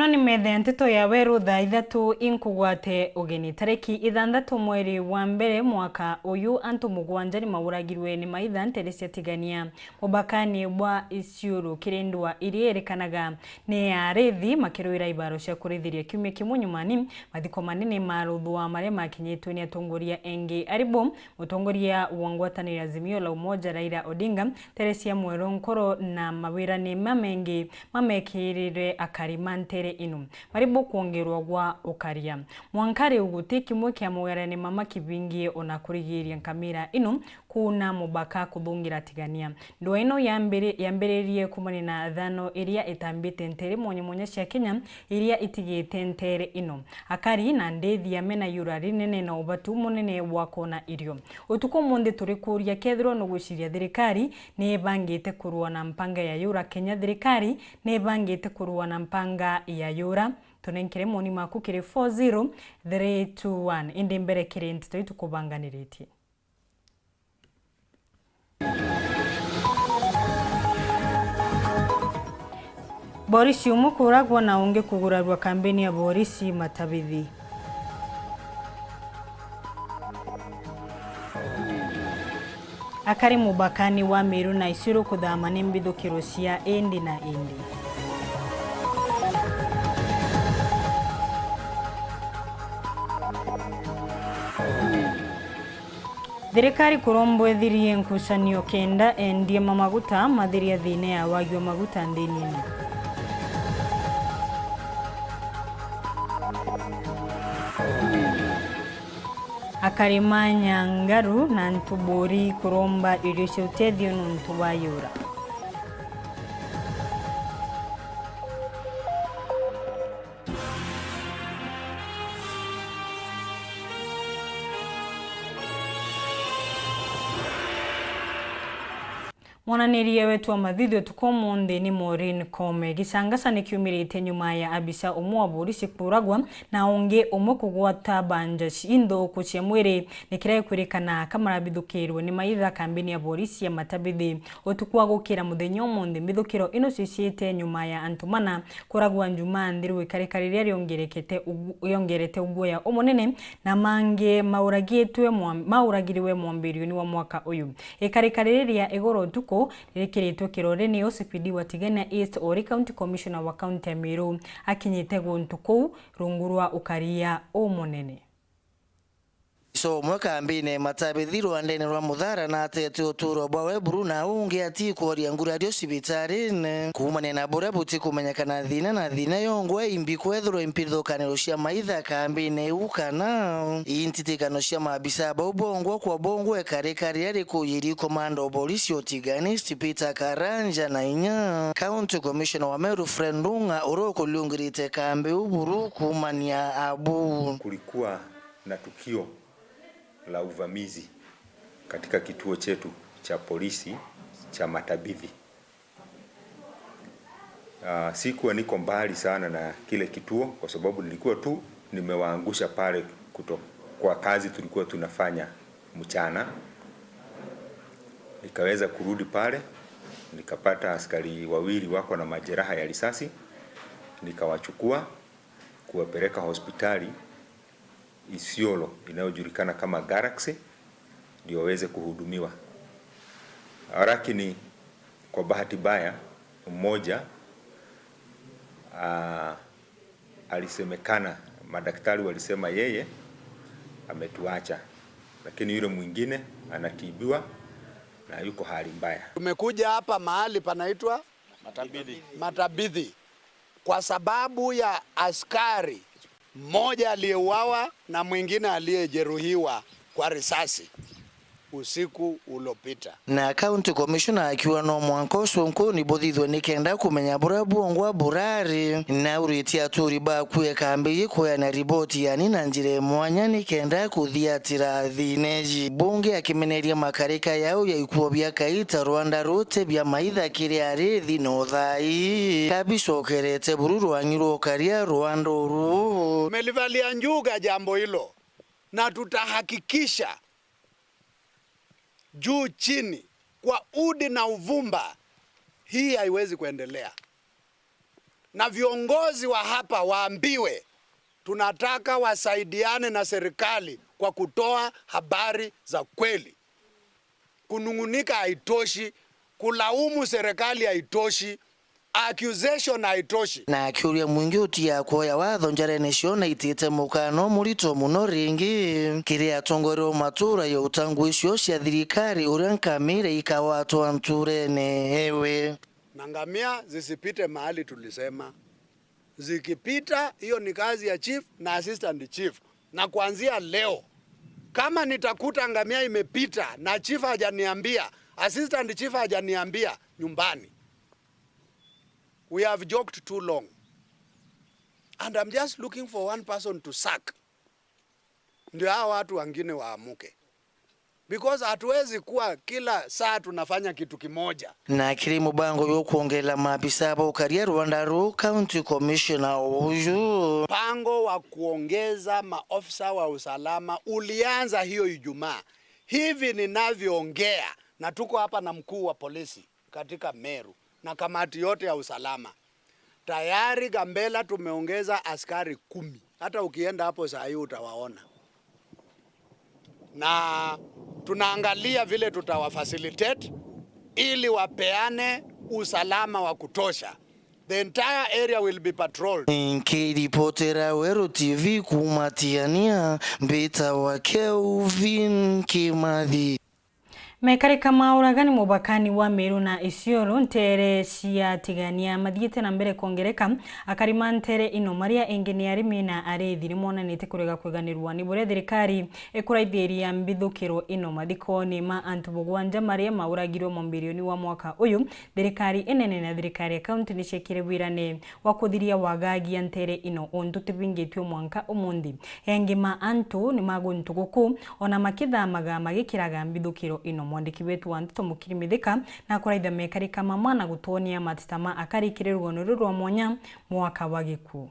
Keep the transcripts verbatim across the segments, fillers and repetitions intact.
No ni methe ya nteto ya weru thaa ithatu inkugwate ugeni. Tariki ithanthatu mweri wa mbere mwaka uyu, antu mugwanja ni mauragirwe ni maitha ntere cia Tigania mubakani bwa Isiolo, kiri ndwa iria irikanaga ni ya arithi makirwira ibaro cia kurithiria kiumia kimwe nyumani. Mathiko manene ma ruthwa maria makinyitwe ni atongoria engi, ari bo mutongoria wa ngwataniro ya Azimio la Umoja Raila Odinga, ntere cia Mweru, Nkoro na Mawira ni mamengi mamekirire akari ma ntere ino mari bo kwongerwa gwa ukaria. Mwanka riu guti kimwe kia mawirane mama kibingie ona kurigiria nkamira ino kuuna mubaka kuthungira Tigania. Ndwa ino yambiri-, yambiririe kumania na thano iria itambite ntere mwanya mwanya cia Kenya iria itigite ntere ino. Akari na ndithi ya mena yura rinene na ubatu munene bwa kwona irio. Utuku umunthi turikuria kethirwa nugwiciria thirikari ni ibangite kurua na mpanga ya yura. Kenya thirikari ni ibangite kurua na mpanga ya yura. Tunenkere moni maku kiri four zero three two one. Indi mbere kiri nteto itukubanganiritie. Borisi umwe kuragwa na ungi kugurarua kambini ya borisi Matabithi. Akari mubakani wa Meru na Isiolo kuthama ni mbithukiro cia indi na indi. Thirikari kurombwa ithirie nkucanio kenda endia ma maguta mathiria thiina ya wagi wa maguta nthini ino. Akari ma Nyangaru na Ntuburi kuromba irio cia utethio nontu bwa yura. Mwananiria wetu wa mathithio tuku umunthi ni Maureen Koome. Gicangasa ni kiumirite nyuma ya abisa umwe wa borisi kuuragwa na ungi umwe kugwata banja ci-, inthuku cia mwiri, ni kiria gikwirikana ka marabithukirwe ni maitha kambini ya borisi ya Matabithi. Utuku wa gukira muthenya umunthi, mbithukiro ino ciciite nyuma ya antu mana kuragwa Njumaa nthiru, ikarika riria riongerekete ugu-, riongerete uguoya umunene, na mangi mauragitwe mwa-, mauragirwe mwambirioni wa mwaka uyu. Ikarika riria ria igoro utuku ririkiritwe kirori ni O C P D wa Tigania East, ori County Commissioner wa County ya Meru, akinyite guntu kuu rungu rwa ukaria umunene. Isa umwe kambine Matabithi rwandene rwa Muthara na atete uturo bwawe buru, na ungi atikworia ngurario cibitarine. Kuumania na buria butikumenyekana thiina na thiina yongwa imbi kwethirwa impithukaniro cia maitha kambine iu kana intitikano cia maabisa bau bongwa kwa bongwa, ikarika riria rikuyiri komanda o borisi o Tigania East Peter Karanja na inya County Commissioner wa Meru Fred Ndung'a uria ukuliungirite kambi iu buru kuumania abu. Kulikuwa na tukio la uvamizi katika kituo chetu cha polisi cha Matabithi. Ah, sikuwa niko mbali sana na kile kituo kwa sababu nilikuwa tu nimewaangusha pale kuto-, kwa kazi tulikuwa tunafanya mchana. Nikaweza kurudi pale, nikapata askari wawili wako na majeraha ya risasi, nikawachukua kuwapeleka hospitali Isiolo inayojulikana kama Galaxy ndio waweze kuhudumiwa. Lakini kwa bahati mbaya, mmoja, ah, alisemekana, madaktari walisema yeye ametuacha, lakini yule mwingine anatibiwa na yuko hali mbaya. Tumekuja hapa mahali panaitwa Matabithi. Matabithi kwa sababu ya askari mmoja aliyeuawa na mwingine aliyejeruhiwa kwa risasi usiku uliopita. Na County Commissioner akiuga no mwanka ucunkuni buthithwe nikenda kumenya buria bwongwa burari, na auritie aturi bakuwe kambi iji kueana riboti yani na njira ya mwanya nikenda kuthiatira thiina iji. Bunge akimeneria makarika yau ya ikuo bia Kaita Rwanda rute bia maitha kiri arithi na uthai. Kabicokerete buru rwang'i rwa ukaria rwa nduru. Tumelivalia njuga jambo hilo na tutahakikisha juu chini kwa udi na uvumba, hii haiwezi kuendelea. Na viongozi wa hapa waambiwe, tunataka wasaidiane na serikali kwa kutoa habari za kweli. Kunung'unika haitoshi, kulaumu serikali haitoshi, accusation haitoshi. Na akiuria mwingi utiga kuoya watho njarene ciona itite mukano murito muno ringi kiri atongoria o matura ya utangu icio cia thirikari uria nkamira ikawatwa nturene ewe. Na ngamia zisipite mahali tulisema. Zikipita, hiyo ni kazi ya chief na assistant chief. Na kuanzia leo, kama nitakuta ngamia imepita na chief hajaniambia, assistant chief hajaniambia, nyumbani. We have joked too long. And I'm just looking for one person to sack. Ndio hao watu wengine waamuke. Because hatuwezi kuwa kila saa tunafanya kitu kimoja. Na kiri mubango jwa kwongerera maabisa ba ukaria rwanda ru, County Commissioner uju. Mpango wa kuongeza maofisa wa usalama ulianza hiyo Ijumaa. Hivi ninavyoongea, na tuko hapa na mkuu wa polisi katika Meru na kamati yote ya usalama. Tayari Gambela tumeongeza askari kumi. Hata ukienda hapo saa hii utawaona. Na tunaangalia vile tutawafacilitate ili wapeane usalama wa kutosha. The entire area will be patrolled. Nkiripotera Weru T V kuuma Tigania, mbitawa Kelvin Kimathi. Mekarika ma uragani mubakani wa Meru na Isiolo, nteere cia Tigania mathiite na mbere kwongereka. Akari ma nteere ino, maria engi ni arimi na ariithi, ni monanite kurega kweganirwa ni buria thirikari ikuraithiria mbithukiro ino. Mathikoni ma antu bugwanja maria mauragirwe mwambirioni wa mwaka uyu, thirikari inene na thirikari ya kaunti ni ciekire wirane wa kuthiria wagagia nteere ino untu tibingitue mwanka umunthi. Engi ma antu ni maguntu guku, ona makithamaga magikiraga mbithukiro ino. Mwandiki wetu wa nteto Mukiri Mithika na kuraitha mekarika mamwe na gutwonia mateta ma akari kiri rugano ruru rwa mwanya mwaka wa gikuu.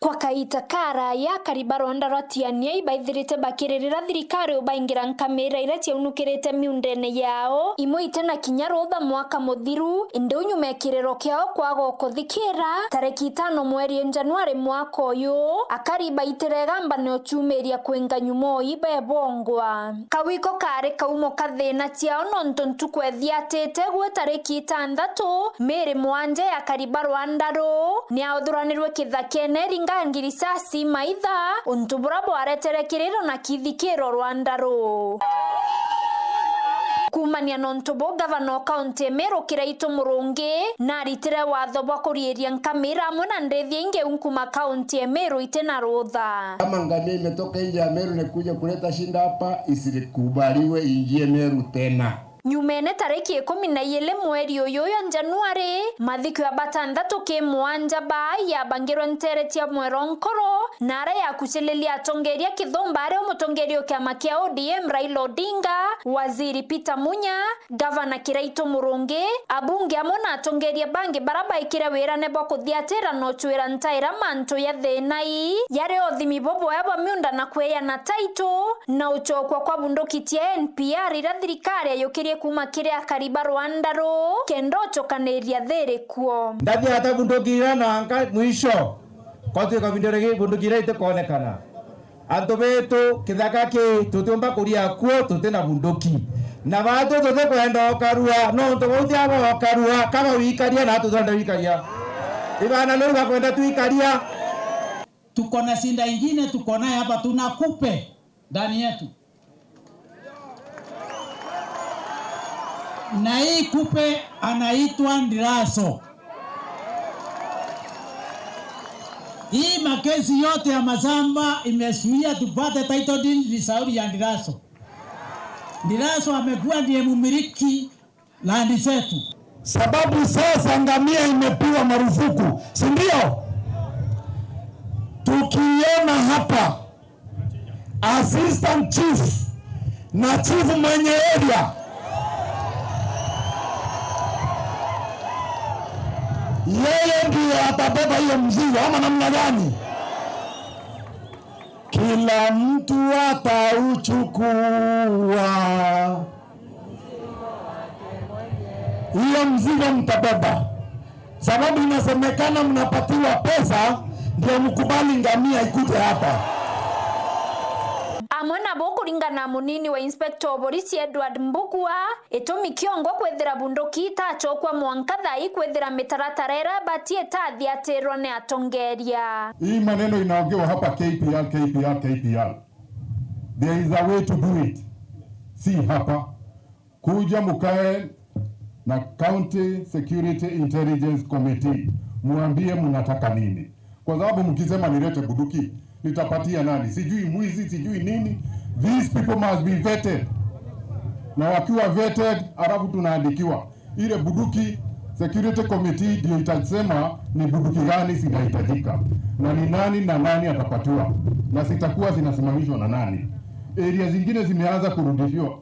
Kwa kaita karaya, akari ba rwanda rwa Tiania ibaithirite bakiririra thirikari ubaingira nkamira iria ciaunukirite miundene yao, imwe ite na kinya rutha mwaka muthiru, indi unyuma ya kiriro kiao kwaga ukuthikira, tariki itano mweri Januari mwaka uyu, akari baitire igamba ni uchumiria kwinga nyuma o ibe bongwa. Kau iko kari kaumo ka thina ciao, nontu ntuku ethiatite gwe tariki itanthatu, miri mwanja ya akari ba rwanda ru ni yauthuranirwe kithakene iringa ngirisasi maitha, untu bura bwaretere kiriro na kithikiro rwanda ru. Kuumania nontu buu, gavana o kaunti ya Meru Kiraitu Murungi naritire watho bwa kuriiria nkamira amwe na ndithia ingi nkuma kaunti ya Meru iti na rutha. Kama ngamia imetoka nje ya Meru na kuja kuleta shida hapa, isikubaliwe ingie Meru tena. Nyumene tariki ikumi na iiri mweri uyu ya Januari, mathiko ya batanthatu ki mwanja baa yabangirwe nteere cia Mwero Nkoro, na aria yakucililie atongeria kithumba, aria umutongeria o kiama kia O D M Raila Odinga, waziri Peter Munya, Gavana Kiraitu Murungi, abunge amwe na atongeria bangi bara baikire wirane bwa kuthiatira na ucwira ntaira mantu ya thina ii, yari uthimi bubwea bwa miunda na kweana title, na ucokwa kwa bunduki cia N P R iria thirikari yayukirie kuuma kiri akari ba rwanda ru, kenda ucokaniria thiri kuo. Ndathia ata bunduki iria na nka mwisho, kwatuika bindu ringi bunduki iria itikwonekana. Antu betu, kithaka ki, tutiumba kuria kuo tuti na bunduki. Na batu tutikwenda ukarua, nontu bau ti aba ukarua, kaba wikaria na atu turenda wikaria. Ibana riu bakwenda twikaria. Tuko na shida ingine tuko nayo hapa, tuna kupe ndani yetu. Na hii kupe anaitwa Ndiraso. Hii makesi yote ya mashamba imezuia tupate title deed ni sauri ya Ndiraso. Ndiraso amekuwa ndiye mumiliki land zetu. Sababu sasa ngamia imepigwa marufuku, si ndio? Tukiona hapa Assistant chief na chief mwenye area, yeye ndiye atabeba hiyo mzigo, ama namna gani? Kila mtu atauchukua. Hiyo mzigo mtabeba. Sababu inasemekana mnapatiwa pesa ndio mkubali ngamia ikuje hapa. Amwe nabo kuringana na munini wa Inspector wa borisi Edward Mbugua, itumi kiongo kwithira bunduki itachokwa mwanka thaa ii kwithira mitaratara iria ibati itathiatirwa ni atongeria. Hii maneno inaongewa hapa K P R, K P R, K P R. There is a way to do it. Si hapa. Kuja mukae na County Security Intelligence Committee, muambie mnataka nini, kwa sababu mkisema nilete bunduki, nitapatia nani? Sijui mwizi, sijui nini. These people must be vetted, na wakiwa vetted, alafu tunaandikiwa ile bunduki. Security Committee ndio itasema ni bunduki gani zinahitajika na ni nani na nani atapatiwa, na zitakuwa zinasimamishwa na nani. Area zingine zimeanza kurudishiwa.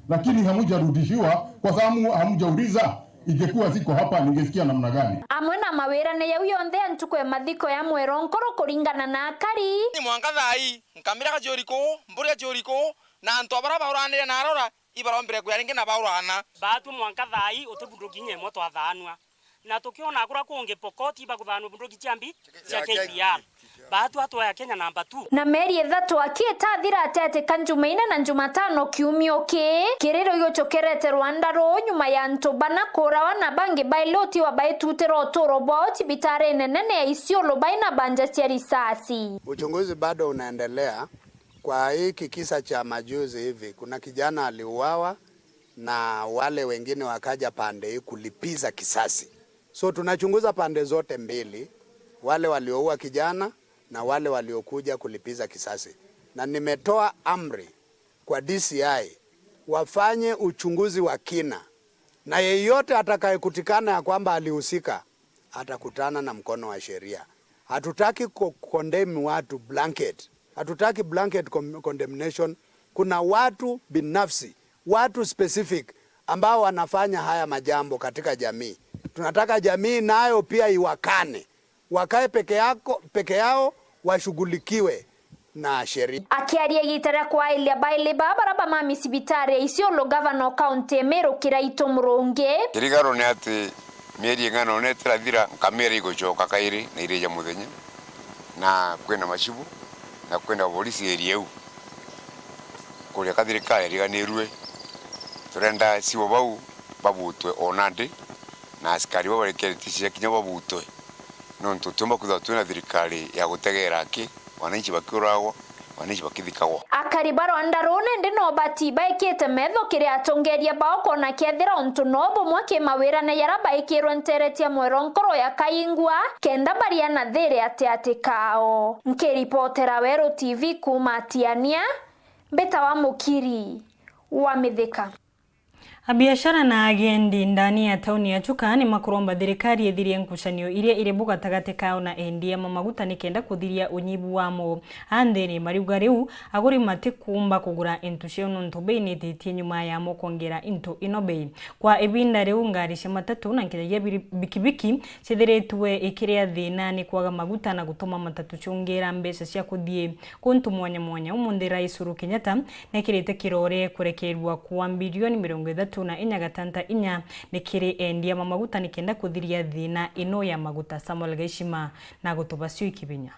Lakini hamujarudishiwa kwa sababu hamujauliza. Ingekuwa ziko hapa, ningesikia namna gani? Amwe na mawirane yau yonthe ya ntuku ya mathiko ya Mweronkoro kuringana na akari. Ni mwanka thaa ii, nkamira gaciuriku, mburi gaciuriku, na antu abara bauranire na arora, ibarombire kuya ringi na baurana. Baatwi mwanka thaa ii uti bunduki inya imwe twathaanua. Na tukiona kuria kungi Pokot ibakuthaanua bunduki cia mbi cia K P R. Baatwi atwaya Kenya namba two. Na mieri ithatu aki itathira ati ati ka Njumaine na Njumatano kiumio ki, kiriro gigucokerete Rwanda ruu nyuma ya antu bana kuurawa na bangi baili utiwa baitutira uturo bwao cibitarine nene ya Isiolo baina banja cia risasi. Uchunguzi bado unaendelea. Kwa hiki kisa cha majuzi hivi, kuna kijana aliuawa na wale wengine wakaja pande hii kulipiza kisasi. So tunachunguza pande zote mbili, wale walioua kijana na wale waliokuja kulipiza kisasi. Na nimetoa amri kwa D C I wafanye uchunguzi wa kina, na yeyote atakayekutikana ya kwamba alihusika atakutana na mkono wa sheria. Hatutaki ku condemn watu blanket. Hatutaki blanket con-, condemnation. Kuna watu binafsi, watu specific ambao wanafanya haya majambo katika jamii. Tunataka jamii nayo pia iwakane. Wakae peke yako, peke yao, washughulikiwe na sheria. Akiaria igiita ria kwailia baili ba bara ba mami cibitari ya Isiolo, gavana o kaunti ya Meru Kiraitu Murungi. Kirigaro ni ati mieri ing'ana ona itirathira, nkamira igucoka kairi na irija muthenya, na kwina macibu, na kwina borisi area iu. Kuria ka thirikari iriganirue, turenda cibo bau babutwe o nandi, na asikari bau barekeretie cia kinya babutwe. Nontu tutiumba kwithirwa twina thirikari ya gutegeera aki, wananchi bakiuragwa, wananchi bakithikagwa. Akari ba Rwanda ruu nindi no bati baikite metho kiri atongeria bao kwona kethira untu no bumwe ki mawirane jaria baikirwe nteere cia Mweronkoro ya Kaingwa, kenda baria na thiri atiati kao. Nkiripotera Weru T V kuuma Tiania, mbitawa Mukiri wa Mithika. Abiashara na agendi ndani ya tauni ya Chuka ni makuromba thirikari ithirie ngucanio iria iri bu gatagati kao na endia ma maguta nikenda kuthiria unyibu wamo. A nthini mariuga riu aguri matikumba kugura into ciao nontu bei nititie nyuma yamo kwongera into ino bei. Kwa ibinda riu ngari cia matatu na nkinyagia biri-, bikibiki cithiritwe ikiria thina ni kwaga maguta na gutuma matatu ciongera mbeca cia kuthii kuntu mwanya mwanya. Umunthi Rais Uhuru Kenyatta nekirite kirore kurekerua kwa mbirioni mirongo ithatu na inya gatanta inya ni kiri endia ma maguta nikenda kuthiria thina ino ya maguta. Samuel Gaishima na gutuba cio ikibinya.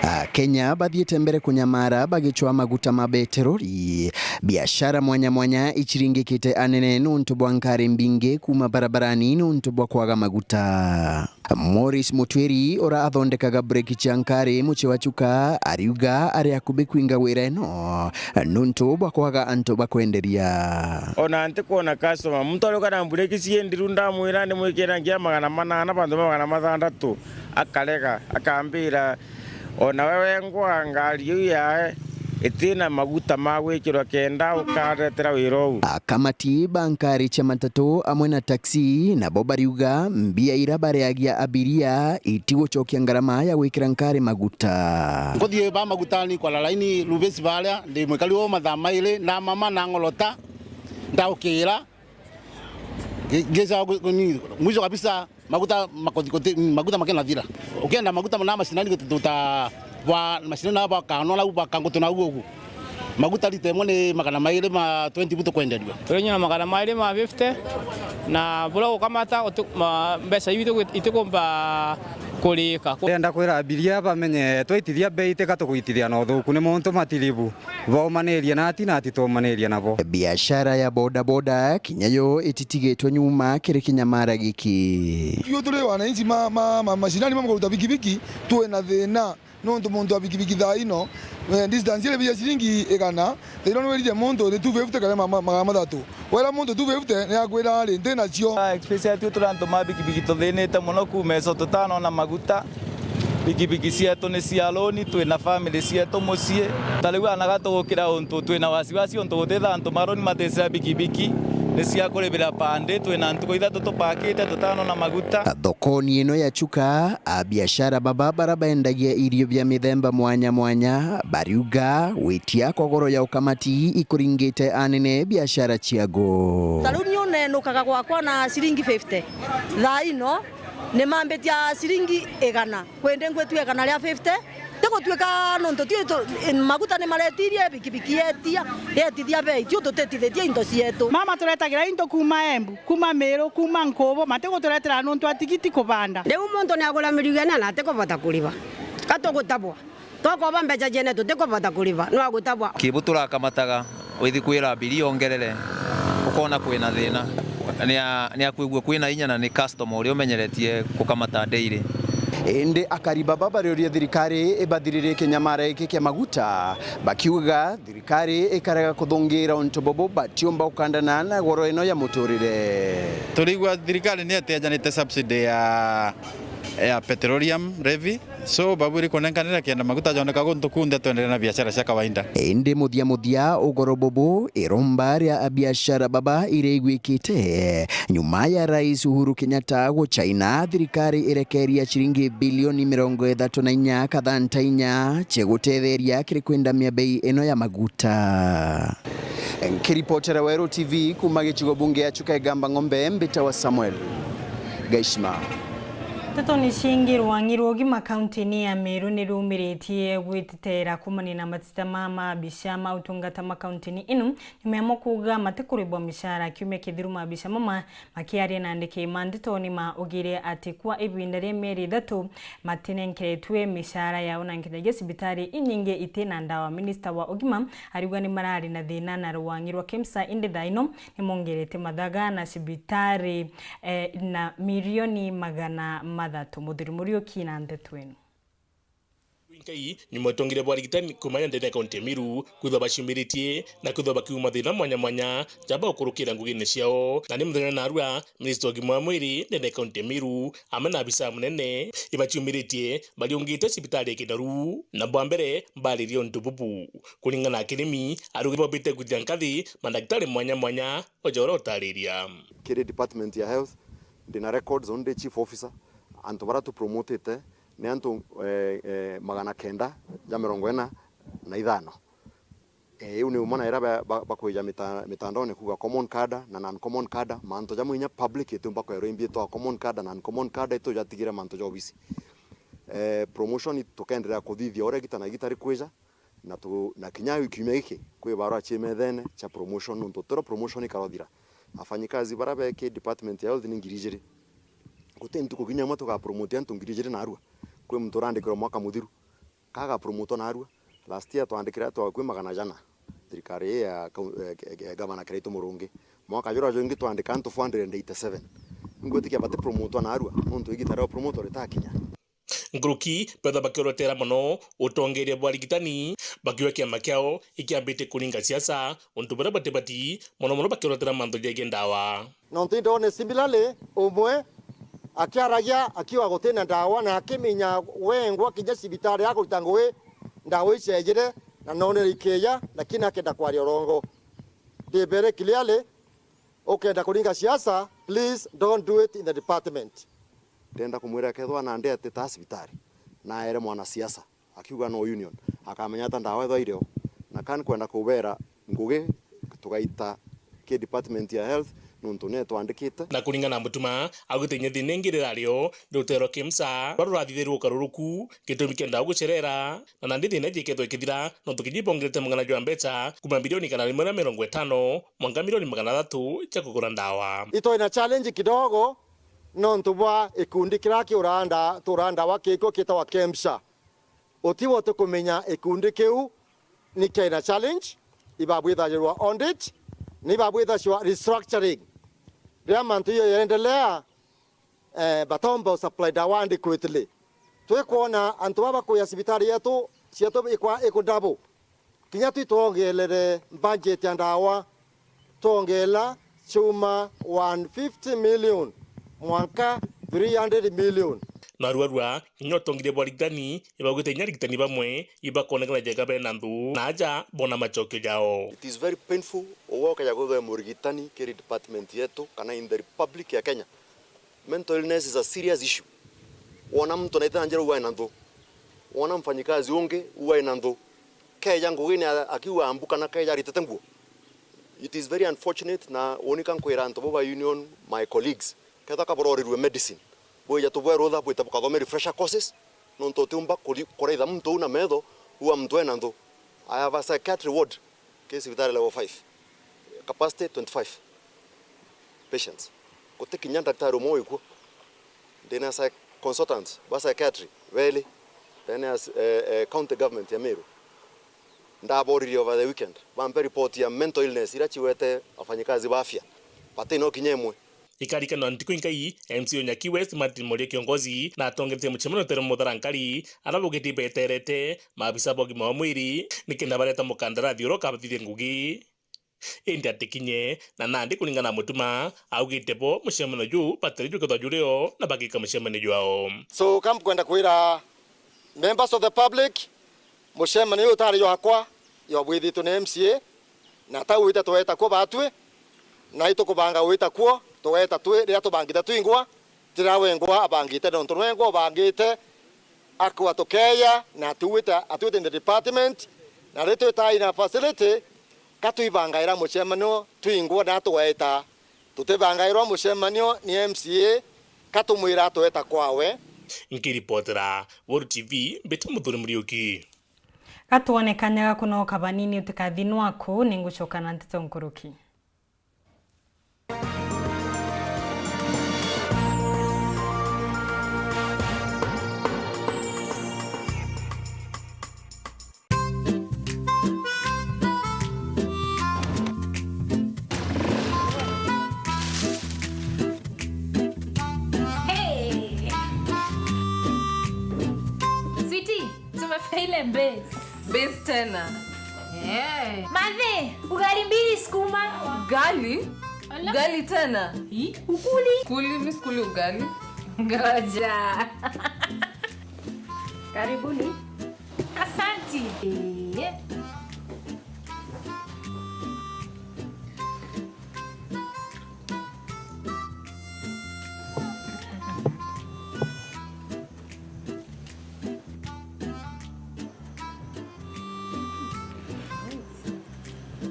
Akenya bathiite mbere kunyamara bagicwaa maguta ma beterori. Biashara mwanya mwanya ichiringikite anene nontu bwa nkari mbingi kuuma barabarani nontu bwa kwaga maguta. Morris Mutwiri, ura athondekaga breki cia nkari mucii wa Chuka, ariuga ari akubi kwinga wira ino nontu bwa kwaga antu ba kwenderia. Ona ntikwona customer. Muntu ariuka na breki cie ndiru, ndamwira ndimwikira ngia magana manana, bantu ba magana mathantatu, akarega, akambira, "Ona we wengwa ngari iu yae itina maguta ma gwikirwa kenda ukaretera wira uu." Akamati ba nkari cia matatu amwe na taxi nabo bariuga mbia ira bareagia abiria itigucokia ngarama ya gwikira nkari maguta. Nguthii ba magutani kwa lalaini Rubesi baria, ndi mwikari wo mathaa mairi, ndamama na ng'orota, ndaukira, ngi-, ngisa gu-, ni, mwisho kabisa, maguta makothi-, kothi-, maguta makinathira. Ukienda maguta na mashinani gututa bwa mashinani na bwa kano na bwa kangutu na ugu ugu. Maguta lita imwe ni magana mairi ma twenty bu tukwenderua. Turi nyuma magana mairi ma fifty, na buria gukamata uti-, ma-, mbeca iu itigu-, itikumba kurika. Ndenda kwira abiria bamenye twaitithia bei tika tuguitithia na uthuku ni muntu matiribu. Baumanirie na ati na ati tuumanirie nabo. Biashara ya bodaboda kinya yo ititigitwe nyuma kiri kinyamara giki. Ithui turi wananchi ma, ma, ma, mashinani ma kuruta bikibiki, twina thina. Nontu muntu wa bikibiki thaa ino, eh, distance iria ya ciringi igana, thaa ino nwirire muntu ni two fifty kana ma-, ma-, magana mathatu. Wera muntu two fifty, ni akwira ari, "Nti nacio." Ah, expense yetu turi antu ma bikibiki tuthinite mono kuuma eso tutanona maguta. Bikibiki cietu ni cia loan, twina family cietu mucii. Ta riu anaga tugukira untu, twina wasiwasi untu gutitha antu ma loan maticira bikibiki, ni cia kuribira pande, twina ntuku ithatu tupakite tutanona maguta. Thokoni ino ya Chuka, abiashara baba bara bendagia irio bia mithemba mwanya mwanya bariuga gwitia kwa goro ya ukamati ikuringite anene biashara ciago. Ta riu ni unenukaga gwakwa na ciringi fifty. Thaa ino ni mambitia ciringi igana. Kwindi ngwitua igana ria fifty. Tigutuika nontu tui tu-, maguta ni maretirie, bikibiki yetia, yetithia bei, tio tutetithitie into cietu. Mama turetagira into kuuma Embu, kuuma Miru, kuuma Nkubu, matiguturetera nontu atigiti kubanda. Riu muntu ni agura mirigo ina na atikubota kuriba. Ka tugutabwa? Twakoba mbeca ciene tutikubota kuriba, no agutabwa. Kibu turakamataga, withi kwira abiria ongerere, ukona kwina thina. Ni a-, ni akwigua kwina inya na ni customer uria umenyeretie gukamata daily. Indi akari baba barioria thirikari ibathiririe kinyamara giki kia maguta, bakiuga thirikari ikarega kuthungira untu bubu batiumba gukandana na goro ino ya muturire. Turigua thirikari ni itejanite subsidy ya, ya petroleum levy, so babwiri kunenkanira kenda maguta joneka guntu kunthe twenderea na biashara cia kawaida. Indi muthia muthia ugoro bubu iromba ria abiashara baba iraiguikite nyuma ya Rais Uhuru Kenyatta gucaina thirikari irekeria ciringi bilioni mirongo ithatu na inya kathanta inya cia gutetheria kiri kwindamia bei ino ya maguta. Nkiripotera Weru T V kuuma gicigo bunge ya Chuka Igamba Ng'ombe, mbitawa Samuel Gaishima. Nteto ni ciingi, rwang'i rwa ugima kaunti-ini ya Meru ni rumiritie gwititera kuumania na matita ma mabica ma utungata ma kaunti-ini ino, nyuma yamo kuuga matikuribwa micara kiumia kithiru. Mabica mama makiaria na andiki ma ndeto ni maugire ati kwa ibinda ria mieri ithatu matinenkeretue micara yao na nkinyagia cibitari inyingi itina ndawa. Minista wa ugima ariuga ni marari na thina na rwang'i rwa KEMSA, indi thaa ino ni mongerete mathaga na cibitari, eh, na milioni magana mathatu. Muthuri Muriuki na ndeto ino. Nkai, nyuma utongire bwa arigitani kumanya ndene ya kaunti ya Meru, kwithwa baciumiritie na kwithwa bakiuma thina mwanya mwanya, jaba gukurukira ngugine ciao. Na ni muthenya narua, minista wa ugima wa mwiri ndene ya kaunti ya Meru, amwe na abisa munene, ibaciumiritie bariungite cibitari ya Kinoru, na bwa mbere baririe untu bubu. Kuringana na Kirimi, arugi baubite kwithia nkathi mandagitari mwanya mwanya, oja uria utariria. Kiri department ya health, ndina records, on the chief officer, antu baria tupromotete, ni antu, eh, eh, magana kenda ja mirongo ina na ithano. Eh, iu ni umwe na iria ba-, ba-, bakwija mita-, mitandaone kuuga common cadre na non-common cadre, mantu jamwe inya public itiumba kwerwa imbi itwa common cadre na non-common cadre, itu jatigire mantu ja obisi. Eh, promotion tukenderea kuthithia uria igita na igita rikwija, na tu-, na kinya kiumia giki kwi barua cia methene cia promotion, nontu tiro promotion ikarothira. Afanyikazi baria beki department ya health ni ngiri ijiri. Guti ntuku kinya imwe tugapromote antu ngiri ijiri narua. Kwi muntu urandikirwa mwaka muthiru, ka agapromotwa narua. Last year twandikire atwa kwi magana jana, thirikari ii ya kau-, eh, eh, eh, gavana Kiraitu Murungi. Mwaka juria jungi twandika antu four hundred and eighty-seven. Ingwitikia batipromotwa narua, nontu igita ria upromotwa ritakinya. Nkuruki, betha bakiorotera mono utongeria bwa arigitani, bakiuga kiama kiao ikiambite kuringa siasa, untu buria batibati, mono mono bakiorotera mantu jegie ndawa. Nontu indone similarly, umwe akiaragia akiuga gutina ndawa, na akiminya wengwa kinya cibitari ya kuruta ngugi, ndawa iciejire, na nonere ikija, lakini akenda kwaria urongo. Ndi very clearly, ukenda kuringa siasa, please don't do it in the department. Ndenda kumwira kethwa nandi atita cibitari, na aere mwanasiasa, akiuga no union, akamenya ata ndawa ethwa irio. Na kani kwenda kubera ngugi, tugaita ki department ya health, nontu ni twandikite. Na kuringana na Mutuma, augite kinya thina ingi rirario ni rutere rwa KEMSA ruria rurathithirue ukaruruku, gitumi kienda gucerera, na nandi thina iji ikethwa ikithira, nontu kinya ibongerete mung'ana jwa mbeca kuma mbirioni igana rimwe na mirongo itano mwanka milioni magana athatu cia kugura ndawa. Itwina challenge kidogo, nontu bwa ikundi kiria kiuraga nda-, turaga ndawa kikuo kitagwa KEMSA. Utibo tukumenya ikundi kiu ni kiina challenge, ibabwithagirwa audit, ni ibabwithagirwa restructuring. Riria mantu iyo yaendelea, eh, batomba usupply ndawa adequately. Twikwona antu baba kuya cibitari yetu, cietu ikwa-, iku double. Kinya twi twongeelere budget ya ndawa, twongeela chuma one fifty million mwanka three hundred million. Narua rua, kinya utongeria bwa arigitani, ibaugite kinya arigitani bamwe ibakonekana jega bena nthu, na aja bona macokio jao. It is very painful, ugwe ukeja kwithwa murigitani kiri department yetu kana in the Republic ya Kenya. Mental illness is a serious issue. Wona muntu naite na njira ugae na nthu. Wona mfanyikazi ungi ugae na nthu. Keja ngugine a-, akiuga mbu kana keja aritete nguo. It is very unfortunate, na uni ka nkwira antu bo ba union, my colleagues, ketha ka burorirue medicine, bwija tubwe rutha bwite bukathome refresher courses, nontu utiumba kuri-, kuraitha muntu uu na metho, uga muntu ena nthu. I have a psychiatry ward ki cibitari level five, capacity twenty-five patients. Guti kinya ndaktari umwe wikuo. Ndina psy-, consultants ba psychiatry beli ndene ya s-, eh, eh, county government ya Meru. Ndaboririe over the weekend, bampe report ya mental illness iria ciwete afanyikazi ba afya. Bati no kinya imwe. Ikarikana ntuku inkai, M C A o Nyaki West Martin Muria Kiongozi na atongeretie mucemanio utere Mutharankari, aria baugitie beterete maabisa ba ugima wa mwiri nikenda bareta mukandarathi uria ukabathithia ngugi. Indi atikinye, na nandi kuringana na Mutuma, augite bo mucemanio juu batari jukethwa jurio na bagika mucemanio jwao. So, ka mkwenda kwira members of the public, mucemanio uyu utari jwakwa, jwabwithitwe ni M C A, na ta wite tweta kuo batwi, na itukubanga gwita kuo, tugeta twi riria tubangite twingwa, tira wengwa abangite, nontu nwengwa ubangite, akwa tukeya, na atuwite, atuwite in the department, na ri twita in a facility, ka twibangaira mucemanio twingwa na tugeta, tutibangairwa mucemanio ni M C A, ka tumwira atweta kwawe. Nkiripotera Weru T V, mbita Muthuri Muriuki. Gatwone kanya ga kunoka banini utikathi nwaku, ningucoka na nteto nkuruki. Hey! Sweetie, tumefika ile base. Base tena. Eh. Mathe, ugali mbili sukuma. Ugali? Ala. Ugali tena? Hi, ukuli? Kuli, mi sikuli ugali. Ngoja. Karibuni. Asanti. Eh.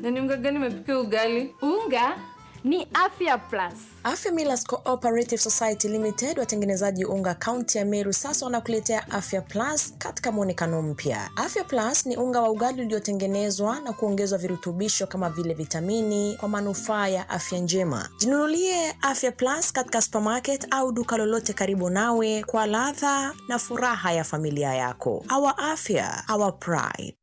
Na ni unga gani umepikia ugali? Unga ni Afya Plus. Afya Millers Cooperative Society Limited, watengenezaji unga kaunti ya Meru, sasa wanakuletea Afya Plus katika mwonekano mpya. Afya Plus ni unga wa ugali uliotengenezwa na kuongezwa virutubisho kama vile vitamini kwa manufaa ya afya njema. Jinunulie Afya Plus katika supermarket au duka lolote karibu nawe kwa ladha na furaha ya familia yako. Our afya, our pride.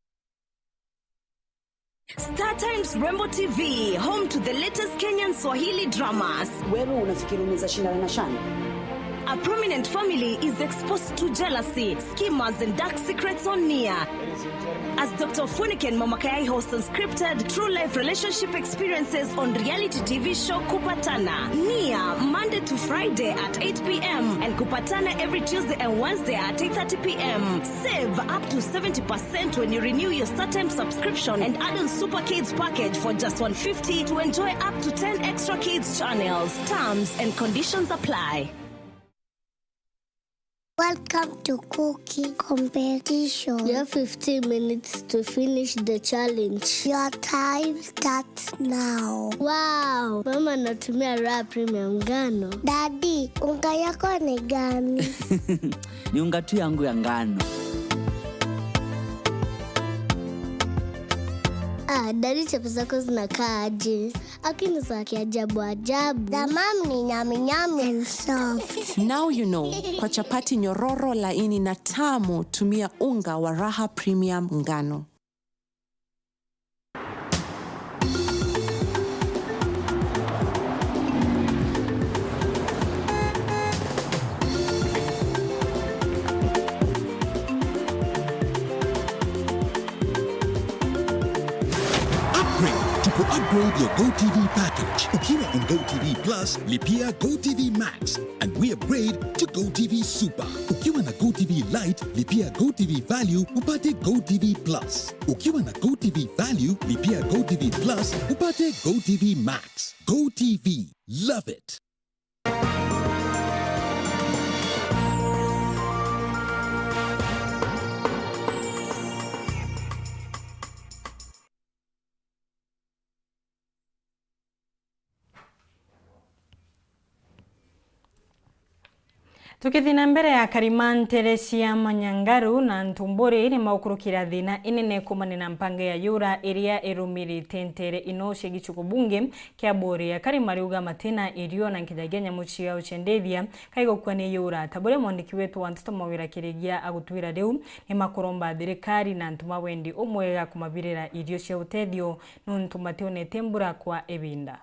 Star Times Rembo T V, home to the latest Kenyan Swahili dramas. Wewe unafikiri unaweza shindana na Shani? A prominent family is exposed to jealousy, schemers, and dark secrets on Nia. As Doctor Funike and Mama Kayai host unscripted true life relationship experiences on reality T V show Kupatana. Nia, Monday to Friday at eight p m and Kupatana every Tuesday and Wednesday at eight thirty p m. Save up to seventy percent when you renew your StarTimes subscription and add on Super Kids package for just one fifty to enjoy up to ten extra kids channels. Terms and conditions apply. Welcome to cooking competition. You have fifteen minutes to finish the challenge. Your time starts now. Wow, mama anatumia Raha Premium ngano. Daddy, unga yako ni gani? Ni unga tu yangu ya ngano. Ah, daddy, chapati zako zinakaa aje? Lakini za kiajabu ajabu. The mom ni nyami nyami and soft. Now you know, kwa chapati nyororo, laini na tamu, tumia unga wa Raha Premium ngano. Upgrade, tuku upgrade your GoTV package. Ukiwa on GoTV Plus, lipia GoTV Max, and we upgrade to GoTV Super. Ukiwa na GoTV Lite, lipia GoTV Value upate GoTV Plus. Ukiwa na GoTV Value, lipia GoTV Plus upate GoTV Max. GoTV, love it. Tukithi na mbere, akari ma nteere cia Manyangaru na Ntumburi ni maukurukira thina inene kuumania na mpango ya yura iria irumirite nteere ino cia gicigo bunge kia Buri. Akari mariuga matina irio na nkinyagia nyamu ciao cia ndithia kaigukua ni yura. Ta buria mwandiki wetu wa nteto Mawira Kirigia agutwira riu, ni makuromba thirikari na antu ma wendi umwega kumabirira irio cia utethio nuntu mationete mbura kwa ibinda.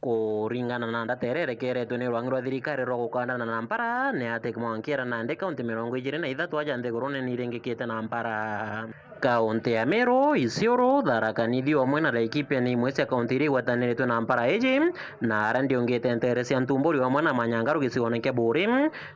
Kuringana na ndata iria irekeretwe ni rwangi rwa thirikari rwa gukandana na mpara, ni ati mwanka iria nandi kaunti mirongo ijiri na ithatu aja nthigurune ni iringikite na mpara. Kaunti ya Meru, Isiolo, Tharaka Nithi amwe na Laikipia ni imwe cia kaunti iria igwataniritwe na mpara iji, na aria ndiungite nteere cia Ntumburi amwe na Manyangaru gicigoone kia Buri,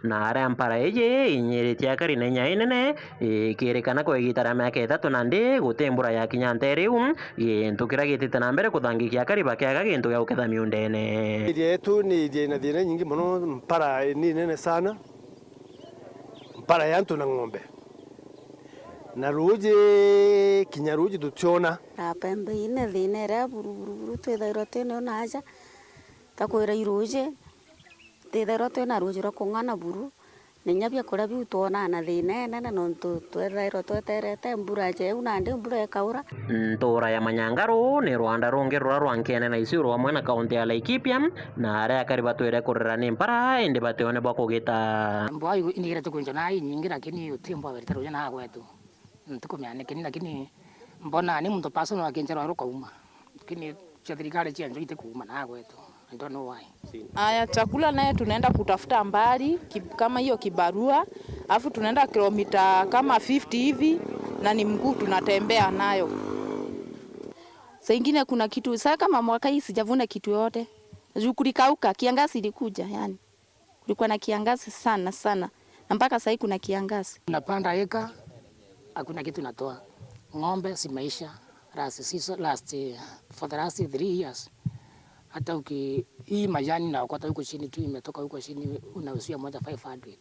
na aria mpara iji inyiritie akari na inya inene, ikirikana kwa igita ria miaka ithatu nandi guti mbura yakinya nteere iu, gintu kiria gitite na mbere kuthangikia akari bakiaga gintu gia guketha miundene. Area yetu ni area ina thina nyingi mono, mpara ni nene sana, mpara ya antu na ng'ombe, na ruuji, kinya ruuji tutiona. Na pembe ine thina iria buru, buru, buru twithairwa twinio na aja, takwira iruuji, twithairwa twina ruuji rwa kung'ana buru, na inya biakuria biu twonaa na thina inene, nontu twethairwa tweterete mbura jeu, nandi mbura ikaura. Ntuura ya Manyangaru ni rwanda rungi ruria rwa nkiene na Isiolo amwe na kaunti ya Laikipia, na aria akari batwire kurira ni mpara, indi batione bwa kugita. Mbwa iu nigerete kwinjwa na inyingi, lakini uti mbwa werite ruuji na gwetu. Ntikumenya nikini, lakini mbona ni muntu personal akinjirwa rukauma. Lakini cia thirikari cia njo itikuuma na gwetu. I don't know why. Aya, chakula naye tunaenda kutafuta mbali, ki-, kama hiyo kibarua, alafu tunaenda kilomita kama fifty hivi, na ni mguu tunatembea nayo. Saa ingine kuna kitu, saa kama mwaka hii sijavuna kitu yote. Juu kulikauka, kiangazi ilikuja, yani. Kulikuwa na kiangazi sana, sana. Na mpaka saa hii kuna kiangazi. Napanda eka, hakuna kitu natoa. Ng'ombe zimeisha last season, last, for the last three years. Hata uki-, hii majani naokota huko chini tu, imetoka huko chini, unauzia moja five hundred.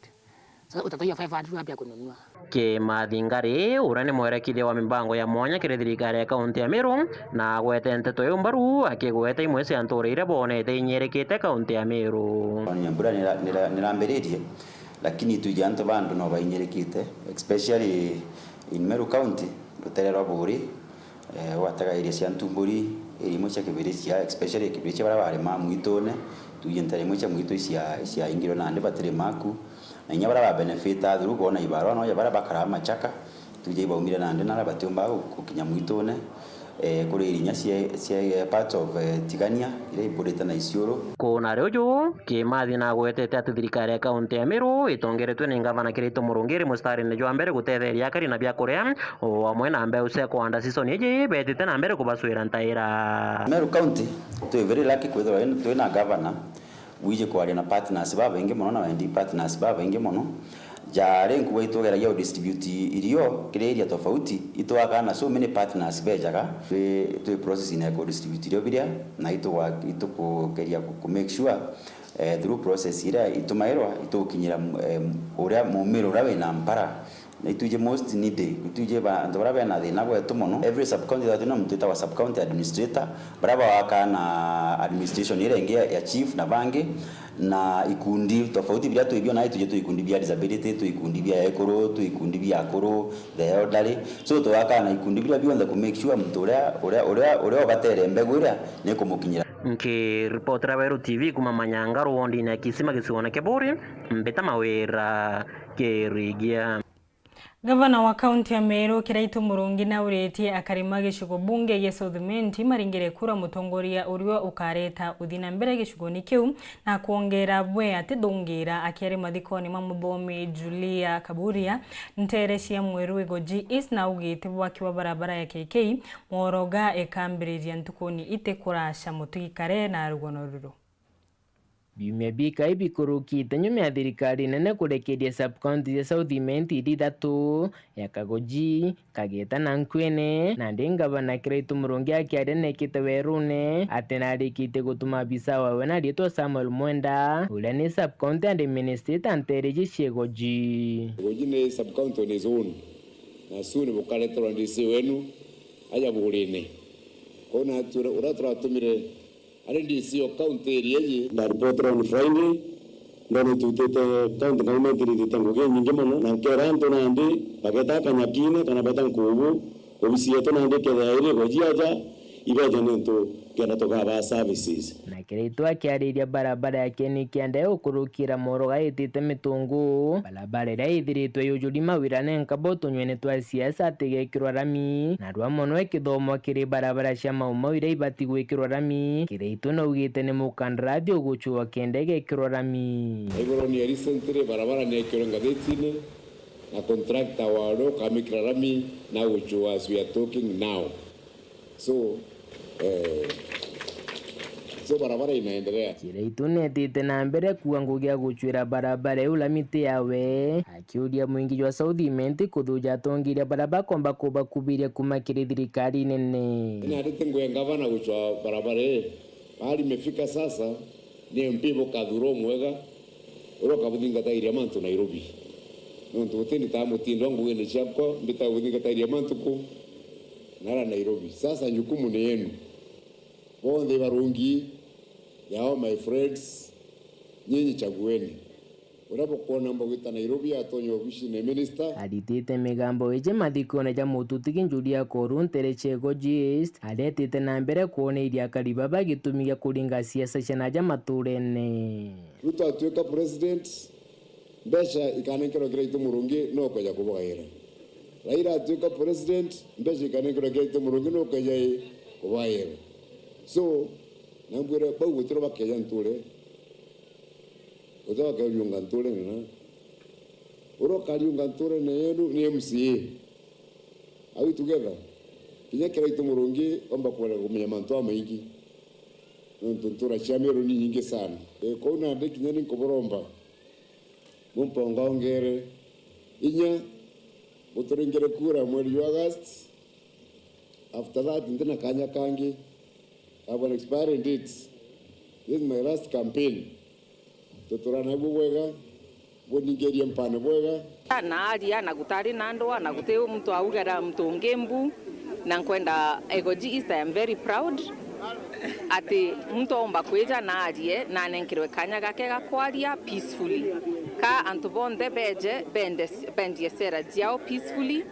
Sasa utatoa five hundred wapi ya kununua? Kimathi Ngari, uria ni mwerekithia wa mibango ya mwanya kiri thirikari ya kaunti ya Meru, na agwete nteto iu mbaru, akigweta imwe cia ntuura iria boonete inyirikite kaunti ya Meru. Mbura nira-, nira-, nirambiririe, lakini twiji antu bandu no bainyirikite, especially in Meru County, rutere rwa Buri, eh, gwatega area cia Ntumburi, area imwe cia Kibirichia, especially Kibirichia baria barima mwitune, twiji ntere imwe cia mwitu icia, iciaingirwe nandi batiri maku, na inya baria ba benefit through boona ibarua, noja baria bakaraa machaka, twiji ibaumire nandi naria batiumba gu-, gukinya mwitune, eh, kuri area inya cia, cia, eh, part of, eh, Tigania, iria iburite na Isiolo. Kuna ari uju, Kimathi nagwetete ati thirikari ya kaunti ya Meru itongeretwe ni ngavana Kiraitu Murungi iri mustarine jwa mbere gutetheria akari na biakuria, o amwe na mbeu cia kuanda season iji, betite na mbere kubacwira ntaira. Meru County, twi very lucky kwithirwa twi na governor wiji kwaria na partners babaingi mono na wendi partners babaingi mono. Jari nkugwa itugeragia u distribute irio kiri area tofauti, itwakaa na so many partners bejaga. Twi, twi process ya ku distribute irio biria, na itugwa-, itukugeria ku, ku make sure eh, through process iria itumairwa itugukinyira, eh, uria mumiro uria wina mpara. Na itwiji most needy, itwiji ba-, antu baria bena thina gwetu mono. Every sub county that ina muntu witawa sub county administrator, baria bawakaa na administration iria ingi ya, ya chief na bangi, na ikundi tofauti biria twibio, na itwiji twi ikundi bia disability, twi ikundi bia ekuru, twi ikundi bia akuru, the elderly. So, twakaa na ikundi biria bionthe ku make sure muntu uria, uria, uria, uria ubatere mbegu iria ni kumukinyira. Nkiripotera Weru T V kuma Manyanga, rwondine ya Kisima, gicigoone kia Buuri, mbita Mawira Kirigia. Gavana wa kaunti ya Meru, Kiraitu Murungi, nauritie akari ma gicigo bunge gia South Imenti maringire kura mutongoria uria ukareta uthi na mbere gicigone kiu, na kwongera bwe atithungira akiari mathikone ma muthomi Julia Kaburia, ntere cia Mweru Igoji East, na augite bwaki wa barabara ya K K Mworoga ikambiriria ntukuni iti kuraca. Mutugi Kare na rugono ruru. Biumia bikai bikurukite nyuma ya thirikari nene kurekeria sub-county cia South Imenti iri ithatu, ya Kagoji, Kageta na Nkwene, nandi ngavana Kiraitu Murungi akiaria nekite werune ati narikitie gutuma abisa wawe na riitwa Samuel Mwenda, uria ni sub-county administrator ntere iji cia Igoji. Igoji ni sub-county on its own, na soon bukareterwa D C wenu aja Buurine. Kwou na atu-, uria turatumire ari D C o county area iji. Ndaripotera on Friday, ndona itutite county government irithite ngugi inyingi mono, na nkera antu nandi bageta Kanyakine kana beta Nkubu, obisi yetu nandi ikethira iri Igoji aja, ibeje niuntu kenda tukabaa services. Na Kiraitu akiariria barabara ya Kieni Kianda iukurukira Mworoga itite Mitungu, barabara iria ithiritwe yujuri mawira ni nkabo tunyuene twa siasa atigekirwa rami, na rwa mono ikithomwa kiri barabara cia Mau Mau iria ibati gwikirwa rami. Kiraitu naugite ni mukandarathi ugucua kenda igekirwa rami. Iguru ni recently barabara ni ekirwe ngathitine, na contractor wa uria ukamikira rami na gucua as we are talking now. So, eh, so barabara inaendelea. Kiraitu netite na mbere kuuga ngugi ya gucuira barabara iu lami ti yawe, akiuria mwingi jwa South Imenti kuthuja atongeria baria bakomba kubakubiria kuma kiri thirikari nene. Inarite ngugi ya ngavana gucua barabara ii. Pahali imefika sasa, ni M P bukathurwa umwega, uria ukabuthingatairia mantu Nairobi. Nontu guti nditaa mutindo wa ngugine ciakwa, mbitaa buthingatairia mantu ku? Nara Nairobi. Sasa jukumu ni yenu. Bonthe barungi, they are all my friends, nyinyi chagueni. Uria bukwona mba gwita Nairobi atonye obisine ya minister. Aritite migambo iji mathikone ja mututigi Julia Koru ntere cia Igoji East, aretite na mbere kwoneiria akari baba gitumi gia kuringa siasa cia naja maturene. Ruto atuika president, mbeca ikanenkerwa Kiraitu Murungi, no ukeja kubugaira. Raila atuika president, mbeca ikanenkerwa Kiraitu Murungi, no ukeja i kubugaira. So, nambwire bau gutiro bakeja nture. Uti bakeriunga nturene na. Uria ukariunga nturene yenu ni M C A. Are we together? Kinya Kiraitu Murungi omba kwenda kumenya mantu jamaingi. Nontu ntura cia Meru ni nyingi sana. E, kwou nandi kinya ni nkuburomba. Mumponga ongere inya, muturingire kura mweri jwa August. After that, ndina kanya kangi. I have an expiring date. This is my last campaign. Tuturana nabu bwega, buningerie mpane bwega. Naaria na gutari na ndwa, na guti muntu augera muntu ungi mbu, na nkwenda Igoji East, I am very proud ati muntu aumba kwija naarie, na anenkerwe kanya gake ga kwaria peacefully. Ka antu bonthe beje, bende, bendie sera ciao peacefully,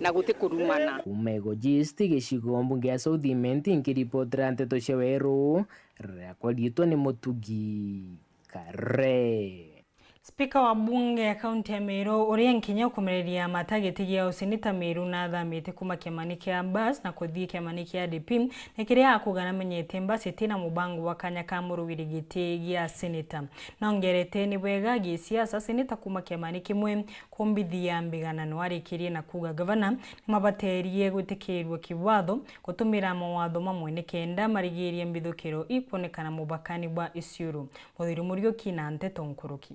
na guti kurumana. Kuma Igoji East, gicigo mbunge ya South Imenti, nkiripotera nteto cia Weru, riakwa riitwa ni Mutugi Kare. Spika wa bunge ya kaunti ya Meru, uria nkinya ukumereria mata giti gia useneta Meru, nathamite kuma kiamani kia Bas na kuthii kiamani kia D P, ni kiria akuga namenyete Bas itina mubango wa kanya ka murugiri giti gia seneta. Nongerete ni bwega gisiasa seneta kuma kiamani kimwe kumbithia mbiganano. Arikirie na kuga gavana nimabaterie gwitikirua kiwatho gutumira mawatho mamwe nikenda marigirie mbithukiro ikwonekana mubakani bwa Isiolo. Muthuri Muriuki na nteto nkuruki.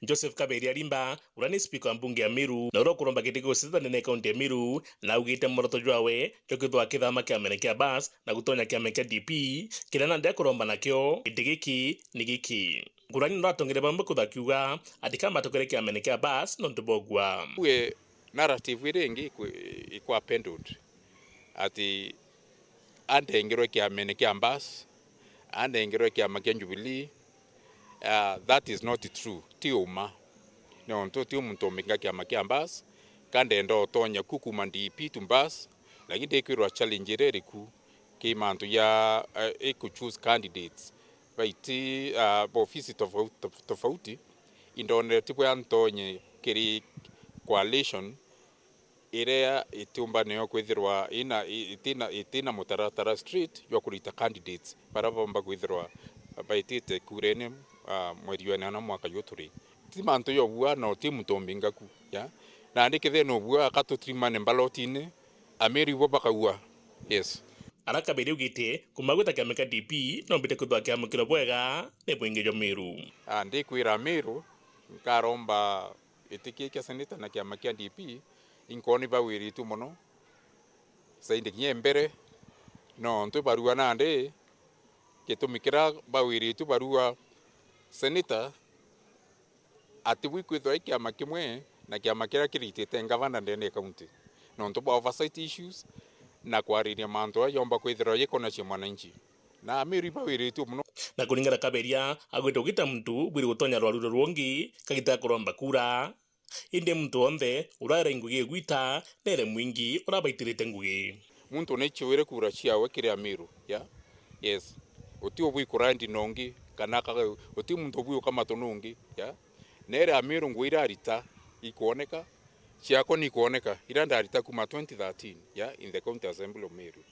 Joseph Kaberia Limba, uria ni spika wa mbunge ya Meru, na uria ukuromba giti gia uciteta ndene ya kaunti ya Meru, na augite mworoto jwawe jwa kwithirwa akithama kiamene kia Bus na gutonya kiama kia D P, kiria nandi akuromba nakio giti giki ni giki. Ngurani no atongere bamwe kutha akiuga ati kamba atokere kiamene kia Bus nontu bogua. Kwi narrative iria ingi ikwi-, ikwa peddled ati andengerwe kiamene kia Bus, andengerwe kiama kia Jubilee. Ah, that is not true. Ti uma. Nontu ti muntu umbinga kiama kia Bus, ka ndenda utonya ku kuma D P to Bus, lakini ndikwirwa challenge iria iri ku ki mantu ya, eh, iku choose candidates. Baiti, ah, ba ofisi tofauti, tof-, tofauti, indonere ti bwega ntonye kiri coalition iria itiumba niyo kwithirwa ina, i-, itina, itina mutaratara straight jwa kurita candidates baria bomba kwithirwa baitite kurene, ah, mweri wa inana mwaka juju turi. Ti mantu jobua na uti muntu umbinga ku, ya. Nandi kethira ni ubua, aka tutirimane mbalotine, Ameru ibo bakaua. Yes. Ara Kaberia augite, kuma gwita kiama kia D P, nombite kwithirwa akiamukirwa bwega ni bwingi jwa Meru. Ah, ndikwira Ameru, nkaromba giti kii kia seneta na kiama kia D P, inkooni bawiritue mono, zaidi kinya mbere, nontu barua nandi, gitumi kiria bawiritue barua seneta, ati bwi kwithirwa i kiama kimwe na kiama kiria kiritite ngavana ndene ya kaunti, nontu bwa oversight issues na kwariria mantu aria yomba kwithirwa yikonacia mwananchi. Na Ameru ibawiritue mono. Na kuringana Kaberia, agwite ugita muntu bwiri gutonya rwaruro rwongi kagita kuromba kura. Indi muntu wonthe uraera ngugi igwita nere mwingi urabaitirite ngugi. Muntu ni chiwire kura ciawe kiri Ameru, ya? Yes. Uti ubwi kurandi nongi, kana aka-, uti muntu ubwi ukamatwa nungi, ya? Nere Ameru ngugi irarita ikwoneka, ciakwa ni ikwoneka, ira ndarita kuma twenty thirteen, ya, in the County Assembly of Meru.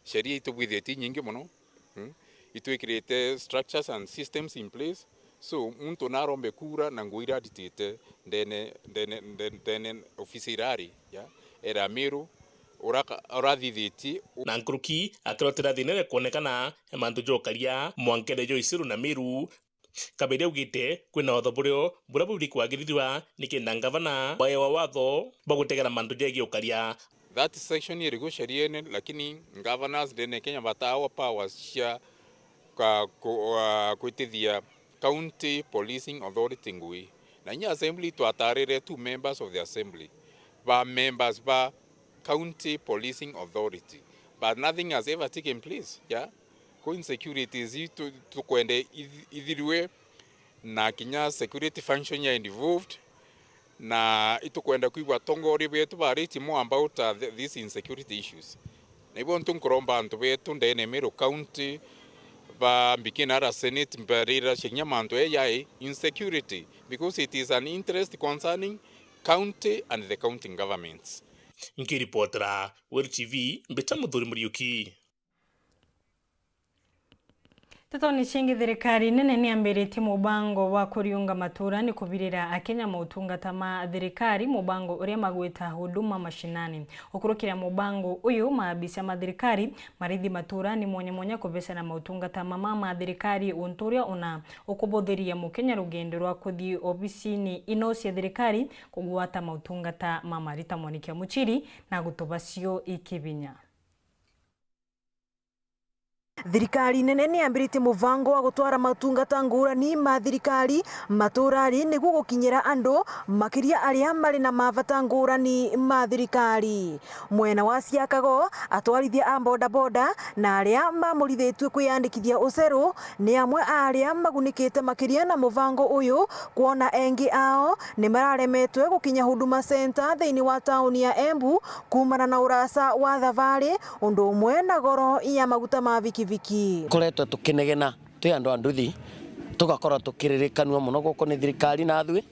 Sheria itubwithitie nyingi mono. Hmm? Itwikirite structures and systems in place. So, muntu narombe kura na ngugi iria aritite ndene, ndene, ndene, ndene ofisi irari, ya, era Meru, uraka-, urathithitie u- Na nkuruki akirotera thina iria kwonekana ya mantu ja ukaria mwankere jwa Isiru na Meru, Kaberia augite kwina watho burio buria bubiri kwagirithua nikenda ngavana baewa watho bwa gutegera mantu jegie ukaria. That section iri guo sheriene, lakini governors ndene Kenya batawa powers cia ka-, ku-, uh, kwitithia County Policing Authority ngugi. Na inya assembly twatarire two members of the assembly ba members ba County Policing Authority, but nothing has ever taken place, yeah? Ku insecurities iu tu-, tukwende ithi-, ithirue, na kinya security function ya involved, na itukwenda kwigua atongoria betu bariti more about, uh, th-, these insecurity issues. Na ibo ntu nkuromba antu betu ndene Meru County, ba mbikina ara Senate mbarira kinya mantu eya i insecurity, because it is an interest concerning county and the county governments. Nkiripotera Weru T V, mbita Muthuri Muriuki. Ntetoni cingi, thirikari nene niambiritie mubango wa kuriunga matura ni kubirira Akenya mautungata ma thirikari, mubango uria magwita Huduma Mashinani. Gukurukira mubango uyu, maabica ma thirikari marithi matura ni mwanya mwanya kubecana mautungata mama ma thirikari, untu uria una ukubuthiria Mukenya rugendo rwa kuthii obisini ino cia thirikari kugwata mautungata mama. Rita Mwanikia Muchiri na gutubacio ikibinya. Thirikari nene ni yambiritie mubango wa gutwara matungata ngurani ma thirikari maturari niguo gukinyira andu makiria aria mari na mabata ngurani ma thirikari. Mwena wa Siakago, atwarithia a bodaboda na aria mamurithitie kwiyandikithia uceru ni amwe a aria magunikite makiria na mubango uyu, kwona engi ao ni mararemetwe gukinya Huduma Center thiini wa tauni ya Embu kumana na uraca wa thavari, undu umwe na goro ya maguta ma bikibiki. Koretwe tukinegena twi andu a nduthi, tugakorwa tukiririkanua mono guku ni thirikari na athui,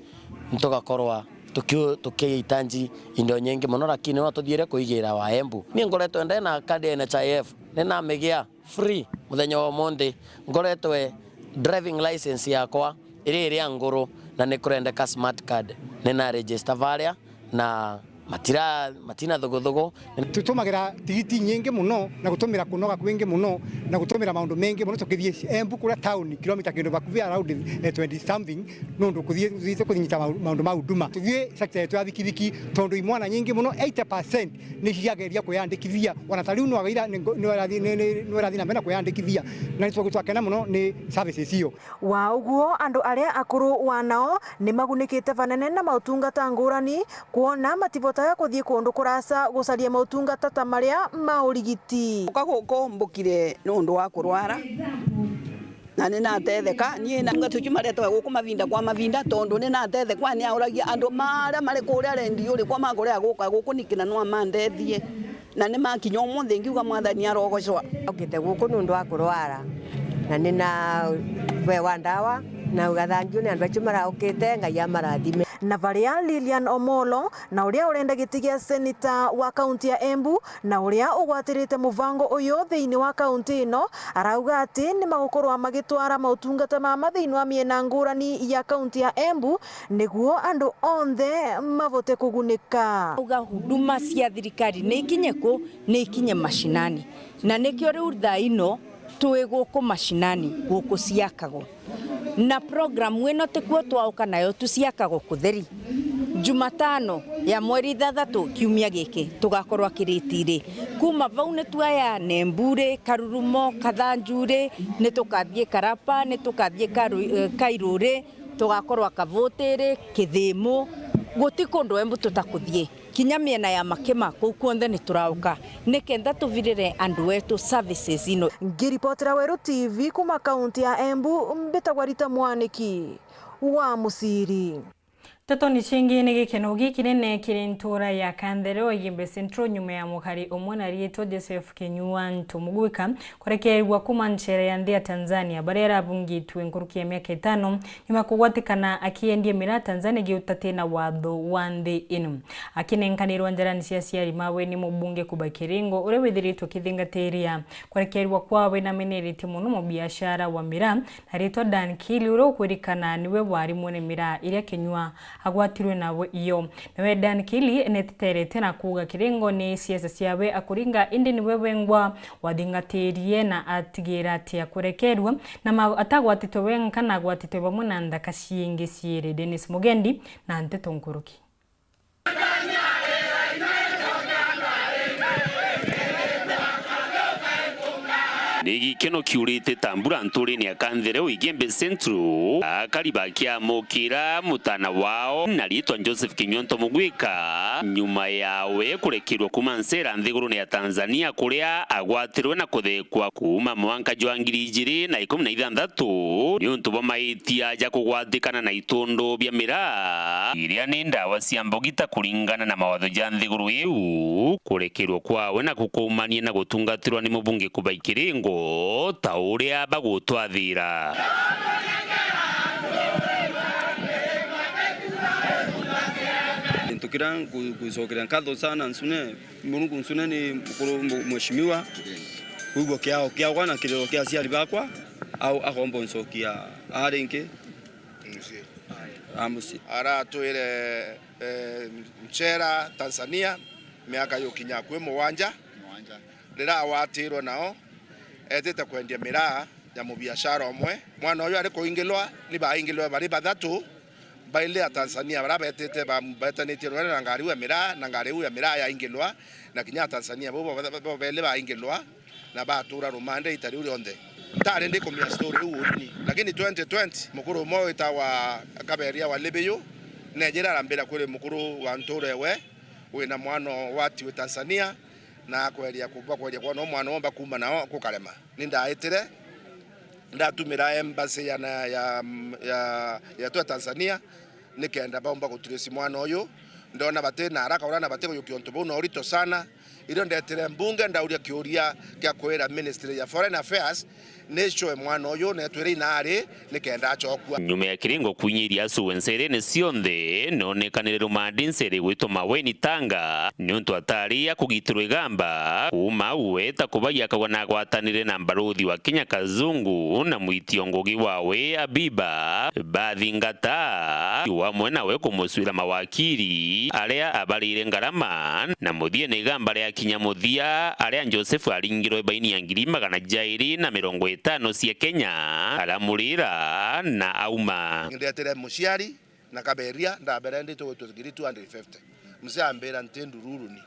tugakorwa tuki-, tukiitanji indo nyingi mono, lakini no tuthiire kuigira wa Embu. Ni ngoretwe ndena kadi ya N H I F, ni namigia free muthenya wa umunthi. Ngoretwe driving license yakwa iri iria nguru na ni kurendeka smart card. Ni na register varia na Matira-, matina thogothogo. Tutumagira tigiti nyingi muno na gutumira kunoga kwingi muno na gutumira maundu mengi muno tukithii Embu kuria tauni, kilomita kindu bakuvi around, eh, twenty something, nundu kuthii, kuthii kunyita mau-, maundu ma huduma. Tuthii sector yetu ya thikithiki, tondu imwana nyingi muno, eighty percent ni cirageria kwiyandikithia. Ona ta riu nwagaira ni, ni warathi-, ni, ni, ni warathi na mbere na kwiyandikithia, na ni twa-, twakena muno ni services iyo. Wa uguo, andu aria akuru wa nao ni magunikite vanene na mautungata ngurani, kwona mativotaga kuthii kundu kuraca gucaria mautungata ta maria ma urigiti. Uka guku mbukire nundu wa kurwara, na ni natetheka. Ni na ngatu cimaretwe guku mavinda kwa mavinda, tondu ni natethekwa ni auragia andu maria mari kuria rendio ri kwa makuria guka guku niki na no amandethie. Na ni makinya umuthi ngiuga, "Mwathani arogocwa." Okite guku nundu wa kurwara, na ni na vewa ndawa, na uga, "Thangiu ni andu acio maraukite, Ngai amarathime." Na varia Lilian Omolo, na uria urenda giti gia seneta wa kaunti ya Embu, na uria ugwatirite muvango uyu thiini wa kaunti ino, arauga ati ni magukorwa magitwara mautungata mama thiini wa miena ngurani ya kaunti ya Embu, niguo andu onthe mavote kugunika. Auga huduma cia thirikari ni ikinye ku? Ni ikinye mashinani. Na nikio riu thaa ino twi guku mashinani guku ciakagwo. Na program ino tikuo twauka nayo tu, ciakagwo kutheri. Jumatano ya mweri ithathatu kiumia giki tugakorwa Kiritiri. Kuma vau ni tuaya Nemburi, Karurumo, Kathanjuri, ni tukathii Karapa, ni tukathii Karu-, eh, Kairuri, tugakorwa Kavutiri, Kithimu, guti kundu Embu tutakuthii. Kinya miena ya Makima, kuu kuonthe ni turauka, nikenda tuvirire andu etu services ino. Ngiripotera Weru T V kuma kaunti ya Embu, mbitagwa Rita Mwaniki wa Musiri. Ntetoni cingi, ni gikeno gikinene kiri ntura ya Kanthere o Igembe Central, nyuma ya mukari umwe na riitwa Joseph Kinyua Ntomugwika kurekererua kuma ncera ya nthi ya Tanzania, baria arabungitwe nkuruki ya miaka itano, nyuma ya kugwatikana akiendia miraa Tanzania giuta ti na watho wa nthi ino. Akinenkanirwa njarani cia aciari mawe ni mubunge Kubai Kiringo, uria withiritwe akithingatiria kurekererua kwawe, na ameneretie muno mubiashara wa miraa na ritwa Dan Kili, uria ukwirikana niwe wari mwene miraa iria Kinyua agwatirwe nawe iyo. Nawe Dan Kili neteterete na kuuga Kiringo ni ciaca ciawe akuringa, indi niwe wengwa wathingatirie na atigira ati akurekerua, na ma-, atagwatitwe wenka, na agwatitwe bamwe na nthaka ciingi ciiri. Dennis Mugendi na nteto nkuruki. Ni gikeno kiurite ta mbura ntuurine ya Kanthere o Igembe Central, akari bakiamukira mutana wao na riitwa Joseph Kinyua Ntomugwika, nyuma yawe kurekerwa kuuma ncera nthigurune ya Tanzania, kuria agwatirwe na kuthekwa kuuma mwanka jwa ngiri ijiri na ikumi na ithanthatu niuntu bwa maitia ja kugwatikana na itundu bia miraa, iria ni ndawa cia mbugita kuringana na mawatho ja nthiguru iu. Kurekerwa kwawe na kukuumania na gutungatirwa ni mubunge Kubai Kiringo ta uria bagutwathira. Gintu kiria nku-, nkucokeria nkatho sana ncune, Murungu ncune ni mukuru mu-, mheshimiwa, kwigua kiao kiakwa na kiriro kia aciari bakwa, au akomba uncokia aa ringi. Mucii. Aa mucii. Aratwire, eh, nchera Tanzania miaka yukinya akui mugwanja. Mugwanja. Riria agwatirwe nao, etite kwendia miraa ya mubiashara umwe. Mwana uyu ari kuingilwa, ni baingilwe bari bathatu, baili a Tanzania, baria betite ba-, betanitie rwene na ngari iu ya miraa, na ngari iu ya miraa yaingilwa, na kinya Atanzania bau bo-, bo-, bo-, beli baingilwa, na batura rumande ita riu rionthe. Ntari ndikumenya story iu urini, lakini twenty twenty, mukuru umwe witagwa Kaberia wa Libiyu, nejire arambira kuri mukuru wa ntura ewe, wina mwana watiwe Tanzania, na akweria ku-, bakweria kwona mwana omba kuuma nao kukarema. Ni ndaitire, ndatumira embassy ya na-, ya, ya, ya twa Tanzania, nikenda baumba gutrace mwana uyu. Ndona bati na haraka uria na bati kujukia untu buu na urito sana, Irio ndetire mbunge, ndauria kiuria kia kwira Ministry ya Foreign Affairs ni shoe mwana uyu netwire inari nikenda acokua. Nyuma ya Kiringo kwinyiria asu nserene cionthe, nonekanire rumandi nsere gwitwa Maweni Tanga, niuntu atari akugitirwa igamba. Kuuma au weta kubagia akauga nagwatanire na mbaruthi wa Kenya Kazungu na mwitio ngugi wawe Abiba bathingata, wamwe nawe kumucwira mawakiri aria abarire ngarama, na muthiene igamba riakinya muthia, aria Joseph aringirwe baini ya ngiri magana jairi na mirongo itano cia Kenya, aramurira na auma. Ndetire muciari na kaberia, ndabere ndi tugwitwo ngiri two hundred fifty. Mzee ambira nti ndururu ni.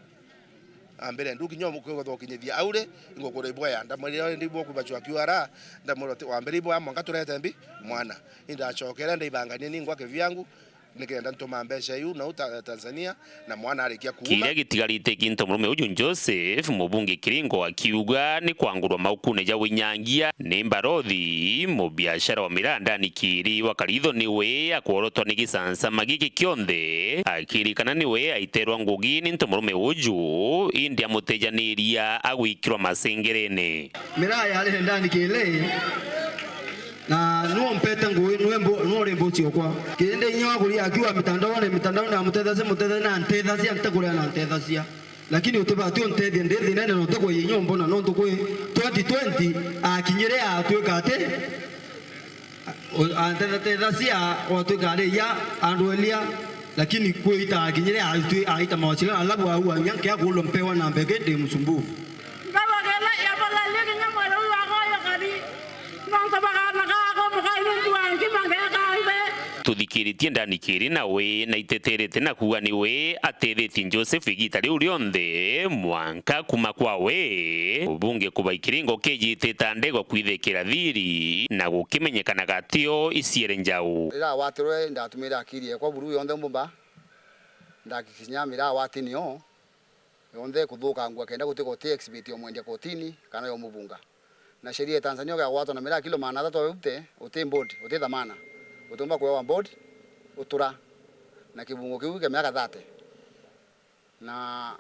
Ambire ndu kinya kwigothokinyithia aure, ingukura ibwaya. Ndamwirire ndi bwo kubachwa Q R A, ndamwira ati wambire ibwaya mwanka turete mbi mwana. Indachokere ndaibangania ningwa kivyangu, nikenda ntuma mbeca iu nau Ta-, Tanzania, na mwana arikia kuuma. Kiria gitigarite kintu murume uju Joseph, mubunge Kiringo akiuga ni kwangurwa maukune ja winyangia ni mbarothi, mubiashara wa miraa Ndani Kiri wa Karitho niwe akworotwa ni gicancama giki kionthe, akirikana niwe aiterwa ngugi ni ntu murume uju, indi amutejaniria agwikirwa masengerene. Miraa yari Ndani Kiri, na nuo mpete ngui, nwe mbo-, nuo ri mbuci okwa. Kindi inya wa kuria akiwa mitandaone, mitandaone amutethacia, mutethacia, na ntethacia, ntakuria na ntethacia. Lakini utibati untethia ndi thinene na utikweja inya umbona, nontu kwi twenty twenty akinyire atwika ati, o-, antethetethecia, o atwika ari iya andu elia, lakini kwi ita akinyire atwi-, aita mawasiliano, alafu au anya nkia kuulwa mpewa na mbeke ndi musumbufu. Mbagagela ya balali kinya mwera uyu agoyo kari. Nontu bakaana gako mukai nuntu wa ngima ngeka ibe. Tuthikiritie Ndani Kiri nawe na iteterete na kuuga niwe atethetie Joseph igita riu rionthe mwanka kuma kwawe. Ubunge kubai Kiringo kijitita ndego kwithikira thiri na gukimenyekana gatio iciere njau. Riria agwatirwe, ndatumire akiri ekwa buru yonthe mbumba, ndakikinya miraa watinio yonthe kuthukangua kenda guti goti exhibit yomwendia kotini kana yomubunga. Na sheria ya Tanzania ukagwatwa na miraa kilo magana athatu au ute, uti board, uti dhamana. Utiumba kuewa board, utura na kibungo kiu kia miaka thirty. Na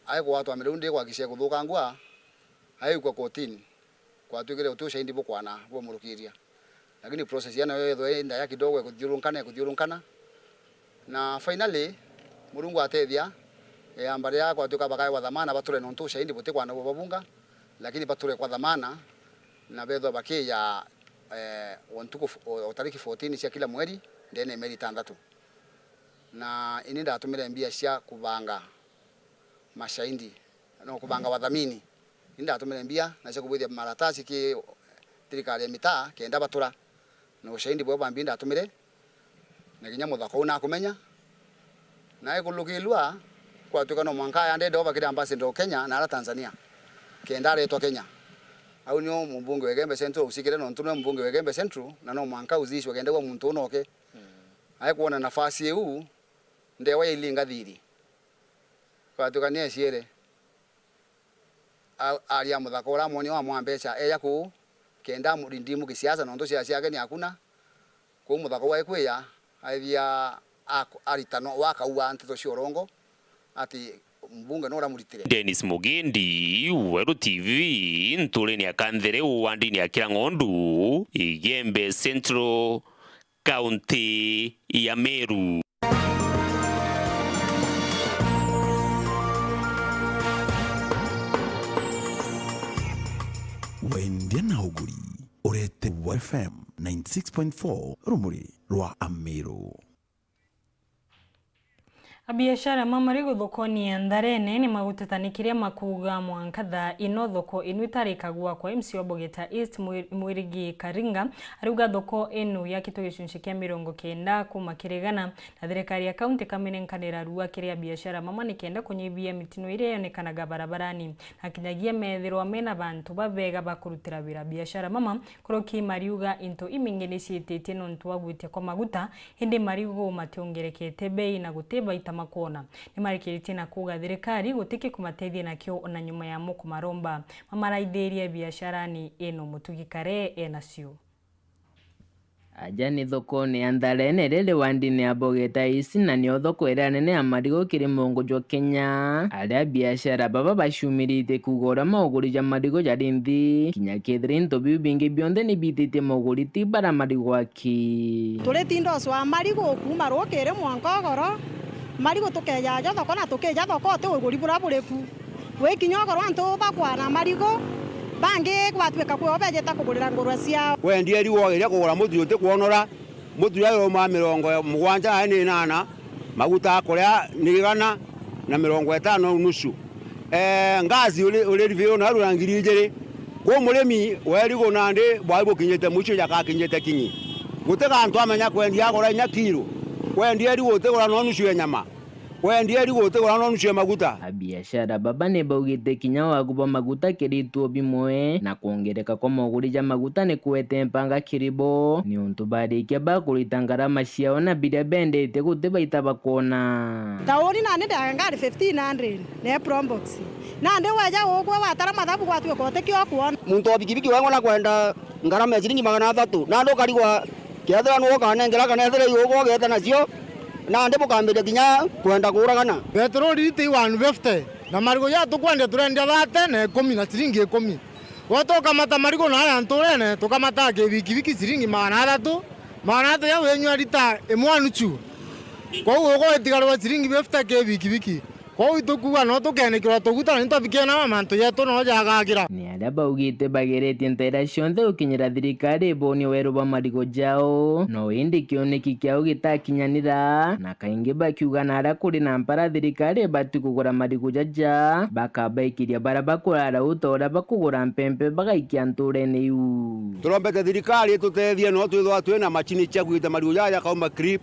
aikugwatwa miraa ndi gwakisia kuthukangua, aikwa kotini. Kwatwikire uti ushahidi bukwana bwa murukiria. Lakini process ya nayo yethwe i ndaya kidogo, ikuthiurunkana, ikuthiurunkana. Na finally, Murungu atethia, eamba riria kwatuika bakaewa dhamana bature nontu ushahidi butikwana bwa babunga, lakini bature kwa dhamana, na bethwa bakiya, eh, o ntuku f-, o, o tariki fourteen cia kila mweri, ndene ya mieri itantatu. Na ini ndatumire mbia cia kubanga mashahidi, no kubanga wathamini. Ni ndatumire mbia na cia kubwithia maratasi ki thirikari ya mitaa kenda batura. Na ushahidi bwao bambi ndatumire, na kinya muthaka uu nakumenya. Na ikulukilua, kwatuika no mwanka ayandende oba kiri ambassador o Kenya na ara Tanzania, kenda aretwa Kenya. Au nio mumbunge wa Igembe Central usikire, nontu niwe mumbunge wa Igembe Central, na no mwanka uzishwa kenda gwa muntu unoke. Aikwona nafasi iu, ndewa ya ilinga thiri. Kwatuika ni eciere. A-, aria muthaka uria amwoni wa mwa mbeca eja kuu, kenda amurindimu kisiasa, nontu cia ciake ni akuna. Kuu muthaka uu aikwiya, aithia ak-, aritanwa, wakaua nteto cia urongo, ati mbunge no uramuritire. Dennis Mugendi, Weru T V, nturene ya Kanthere, wandini ya Kirang'ondu, Igembe Central, kaunti ya Meru. Wendia na uguri, urete wa F M ninety six point four, rumuri rwa Ameru. Abiashara mamwe ri thokoni ya Ntharene ni magutetanikiria makuuga mwanka thaa ino thoko ino itarikagua kwa M C wa Bogeta East, Mwi-, Mwirigi Karinga, ariuga thoko ino yakitwe gicunci kia mirongo kenda kuma kiri igana, na thirikari ya kaunti ikamenenkanira rua kiri abiashara mamwe nikenda kunyibia mitino iria yonekanaga barabarani, na kinyagia methirwa mena bantu babega ba kurutira wira. Abiashara mama kuruki mariuga into imingi ni ciititie nontu wa gwitia kwa maguta, indi marigu mationgerekete bei na guti baita makwona. Ni marikiritie na kuuga thirikari gutiki kumatethia nakio ona nyuma yamo kumaromba mamaraithirie biasharani ino. Mutugi Kare enacio. Aja ni thokone ya Ntharene riri wandine ya Bogeta East, na nio thoko iria nene ya marigu kiri mungu jwa Kenya, aria biashara baba baciumiritie kuuga uria mauguri ja marigu jari nthi, kinya kethira into biu bingi bionthe ni biititie muguri ti bara marigu aki. Turitinda ucwaa marigu kuuma rukiri mwanka ugoro, marigu tukeja aja thoko na tukija thoko uti uguri bura buri ku. Gwikinya ugoro antu bakwana marigu, bangi gwatuika kwio bejite kugurira ngurwe ciao. Wendia irigu ogeria kugura mutu uti kwonora, mutu uria urumaa mirongo mugwanja na ni inana, maguta akuria ni igana na mirongo itano nusu. Ee, ngasi uri, uri rivio naru na ngiri ijiri. Kwi murimi wa irigu nandi bwai bukinyite mucio jakakinyite kinyi. Guti gantu amenya kwendia agura inya kiro. Wendia irigu utigura no nusu ya nyama. Wendia irigu utigura no nusu ya maguta. Abiashara baba ni baugite kinya wagu bwa maguta kiri ituo bimwe, na kwongereka kwa moguri ja maguta ni kuete mpanga kiri bo, niuntu barikia bakurita ngarama ciao na biria bendetie guti baita bakwona. Tauni nandi ndaga ngari fifteen hundred ne Probox. Nandi weja gukwe watara mathabu gwatuika utikio kwona. Muntu wa bikibiki wengwa na kwenda ngarama ya ciringi magana athatu, nandi ukarigwa kethira niwe ukanengera kana ethira iu ugogete nacio, nandi bukambiria kinya kwenda kuuragana. Petroli lita i one fifty, na marigu ja tukwendia turendia thate na ikumi na ciringi ikumi. Gwe tukamata marigu na aria nturene, tukamata kibikibiki ciringi magana athatu, magana athatu jau inyua lita imwe na nuchu. Kwou ugwitigarwa ciringi fifty kibikibiki. Kwou itukuuga no tukenikirwa tuguta na nitwabikire na mantu jetu no jagagira. Ni aria baugite bageretie nteera cionthe gukinyira thirikari ibonie weru bwa marigu jao, no indi kioneki kiao gitakinyanira, na kaingi bakiuga na aria kuri na mpara thirikari ibati kugura marigu jaja, bakabaikiria baria bakurara u ta uria bakugura mpempe bagaikia nturene iu. Turombete thirikari itutethie no twithwa twina macini cia gwita marigu jaja jakauma Crip,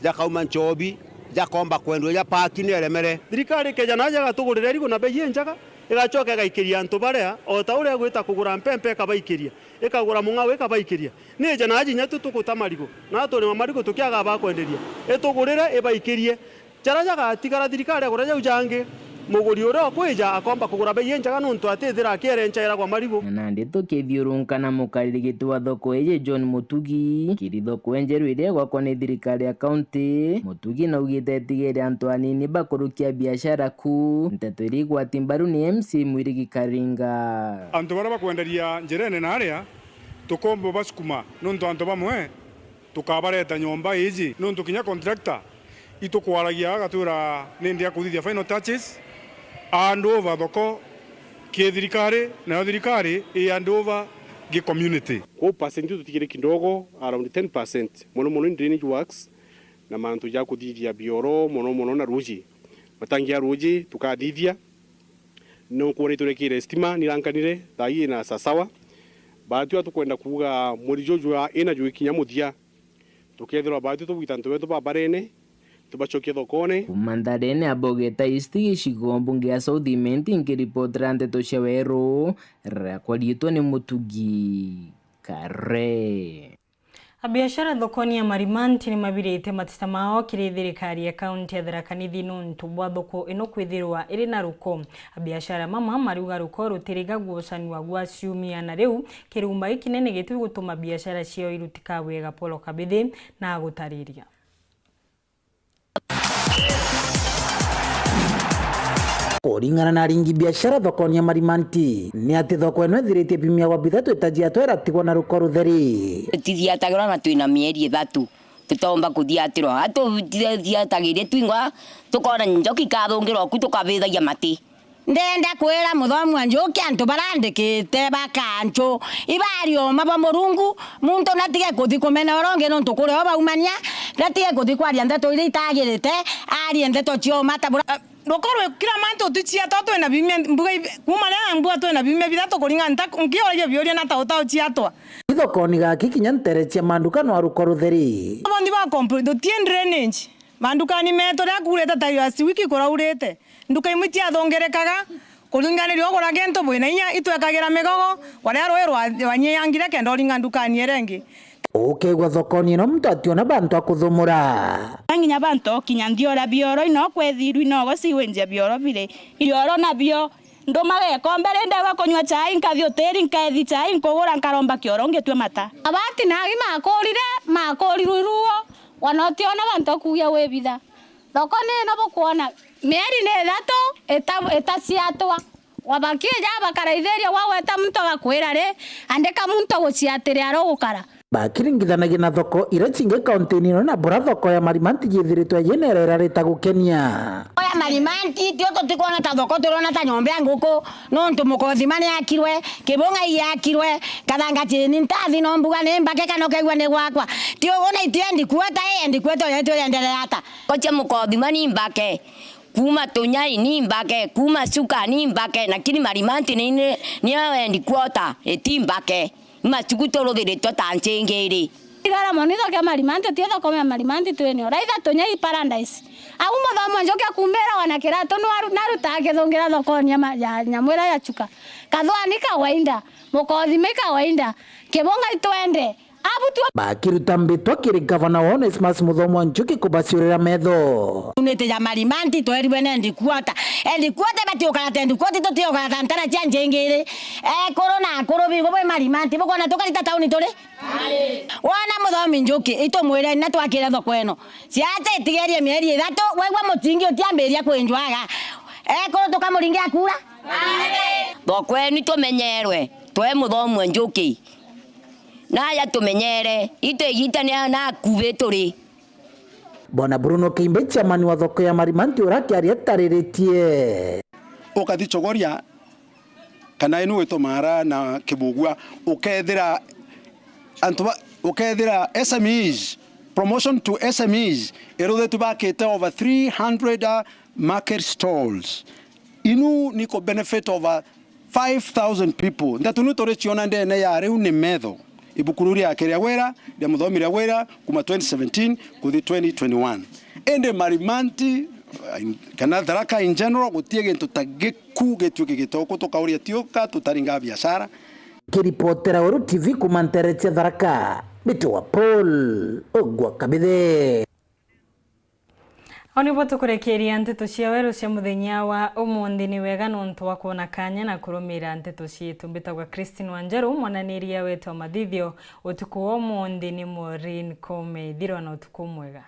jakauma Nchobi, jakomba kwendua ja paki ni eremere. Thirikari ikeja naja igatugurira irigu na bei injega, igacoka igaikiria antu baria, o ta uria igwita kugura mpempe ikabaikiria, ikagura mung'ao ikabaikiria. Ni ije naji inya tu tuguta marigu, na turima marigu tukiaga ba kwenderia, itugurire ibaikirie. Jaria jagatigara thirikari agura jau jangi, muguri uria ukwija akomba kugura bei injega nuntu atithira akierencairagwa marigu. Na nandi tukithiurunka na mukariri giti wa thoko iji John Mutugi, kiri thoko injeru iria igwakwa ni thirikari ya kaunti, Mutugi naugite itigere antu anini bakurukia biashara ku. Nteto iria igwati mbaru ni M C Mwirigi Karinga. Antu baria bakwenderia njirene na aria tukomba basukuma nuntu antu bamwe tukabareta nyomba iji, nuntu kinya contractor itukwaragia agatwira nindi akuthithia final touches, hand over thoko ki thirikari, nayo thirikari i hand over gi community. Kwou percent iu tutigire kidogo, around ten percent, mono mono in drainage works na mantu ja kuthithia bioro, mono mono na ruji. Matangi ya ruji tukathithia, no kwona iturekire stima nirankanire, thaa ii ina sasawa. Baatwi tukwenda kuuga mweri juju wa ina jwikinya muthia, tukethirwa baatwi tugwita antu betu ba barene, tubacokie thokone. Kuuma ntharene ya Bogeta East, gicigo mbunge ya South Imenti, nkiripotera nteto cia weru, rakwa riitwa ni Mutugi Kare. Abiashara thokoni ya Marimanti ni mabirite mateta mao kiri thirikari ya kaunti ya Tharaka Nithi nuntu bwa thoko ino kwithirwa iri na ruko. Abiashara mama mariuga ruko rutirigagua ucanua gwa ciumia, na riu kirumba gikinene gitiri gutuma biashara ciao irutika wega. Paul Kabithi na agutariria. Kuringana na aringi biashara thokoni ya Marimanti, ni ati thoko ino ithiritie bimia gwa bithatu itajiatwa iratigwa na ruko rutheri. Tithiatagirwa na twina mieri ithatu, tutomba kuthiatirwa. Atuthiatagirie twingwa, tukona njoki ikathungirwa ku, tukabithagia mati. Ndenda kwira muthomi wa njuki antu barandikite bakanchu ibari oma bwa Murungu, muntu natige kuthi kumena uria ungi nuntu kuri o baumania, natige kuthi kwaria ndeto iria itagirite, arie ndeto cioma ta bura. Ruko rwi kila mantu tuciatwa twina bimia mbuga ibi-, kuma ria mbua twina bimia bithatu kuringa nta-, nkioria biuria na tau tau ciatwa. Ithokoni gaki kinya ntere cia manduka no ruko rutheri. Bondi ba complain, tutie drainage. Mandukani metu riria kuurite ta last week kuraurite, nduka imwe itiathungirikaga, kuringanirua ugura gintu bwina inya itwekagira migogo, waria rui rwa, rwanyiyangire kenda uringa ndukani iria ingi. Ukegwa thokoni ino muntu ationa bantu a kuthumura. Nginya bantu okinya nthiora bioro ino kwethirwi nogo siwenjia bioro biri. Bioro nabio Ndumaga ikombe ri ndegwa kunyua chai, nkathi utiri, nkethi chai, nkugura, nkaromba kioro, ngitua mata. Abati nagi makurire, makurirwe iruo, wana utiona bantu akugia wibitha. Thoko ni ino bukwona, mieri ni ithatu ita-, itaciatwa. Wabakija bakaraithiria, wagweta muntu agakwira ri, andika muntu aguciatire aria ugukara. Bakiringithanagia na thoko iria cingi kaunti-ini ino, na bura thoko ya Marimanti yithiritwe yina irera ritagukenia. Oya Marimanti, tio tutikwona ta thoko, turona ta nyomba ya nguku, nontu Mukothima ni yakirwe, Kibunga iyakirwe, Kathanga chini ntathi no mbuga ni mbake kana ukaigua ni gwakwa. Tio wona itiendi kuota, iendi kuota, oya itwe yendelea ata? Koche Mukothima ni mbake. Kuuma Tunyai ni mbake, kuuma Chuka ni mbake, lakini Marimanti ni, ni, niyo endi kuota, iti mbake. Machuku turuthiritwe ta nchingiri. Tigara mono, ithokea Marimanti, ti thokome ya Marimanti twinio. Raitha Tunyai Paradise. Au Muthomi wa Njuki akumbira wana kiratu, nwaru-, narutaa kithungira thokoni ya ma-, ya nyamu iria ya Chuka. Kathwani kawaida, Mukothima kawaida, Kibunga itwende. Abu tu- Bakiruta mbitwa kiri Gavana Onesmus Muthomi wa Njuki kubaciurira metho. Unite ya Marimanti tweribwe ni headquarter. Headquarter ibati ukara ta headquarter, tuti ukara ta ntara cia nchingiri. Ekuru na akuru bigo bwi Marimanti, bukwona tukarita tauni turi? Wona Muthomi Njuki, itumwire na twakire thoko ino. Siasa itigerie mieri ithatu, waigua mutingi utiambiria kwinjwaga. Ekuru tukamuringia kura. Thoko ino itumenyerwe, twe Muthomi wa Njuki. Naja tumenyere, itu igita ni nakubi turi. Bwana Bruno Kiimbi, chairman wa thoko ya Marimanti, ura akiaria atariritie. Ukathi Chogoria, kana inu witwa Maara na Kibugua, ukethira antu ba, ukethira S M Es, promotion to S M Es, iruthitwe bakite over three hundred, uh, market stalls. Inu ni ku benefit over five thousand people. Nteto niu turiciona ndene ya riu ni metho. Ibuku riu ria Keria Wira, ria Muthomi ria Wira, kuma twenty seventeen kuthi twenty twenty-one. Indi Marimanti, uh, in-, kana Tharaka in general, gutie gintu ta giku gituike gitoku, tukauria tiuka, tutaringa biashara. Kiripotera Weru T V kuma ntere cia Tharaka, mbitwa Paul Ogwa Kabithe. Au nibo tukurekeria nteto cia Weru cia muthenya wa umunthi. Ni wega nontu wa kwona kanya na kurumira nteto cietu. Mbitagwa Christine Wanjeru, mwananiria wetu wa mathithio utuku wa umunthi ni Maureen Kome. Ithirwa na utuku mwega.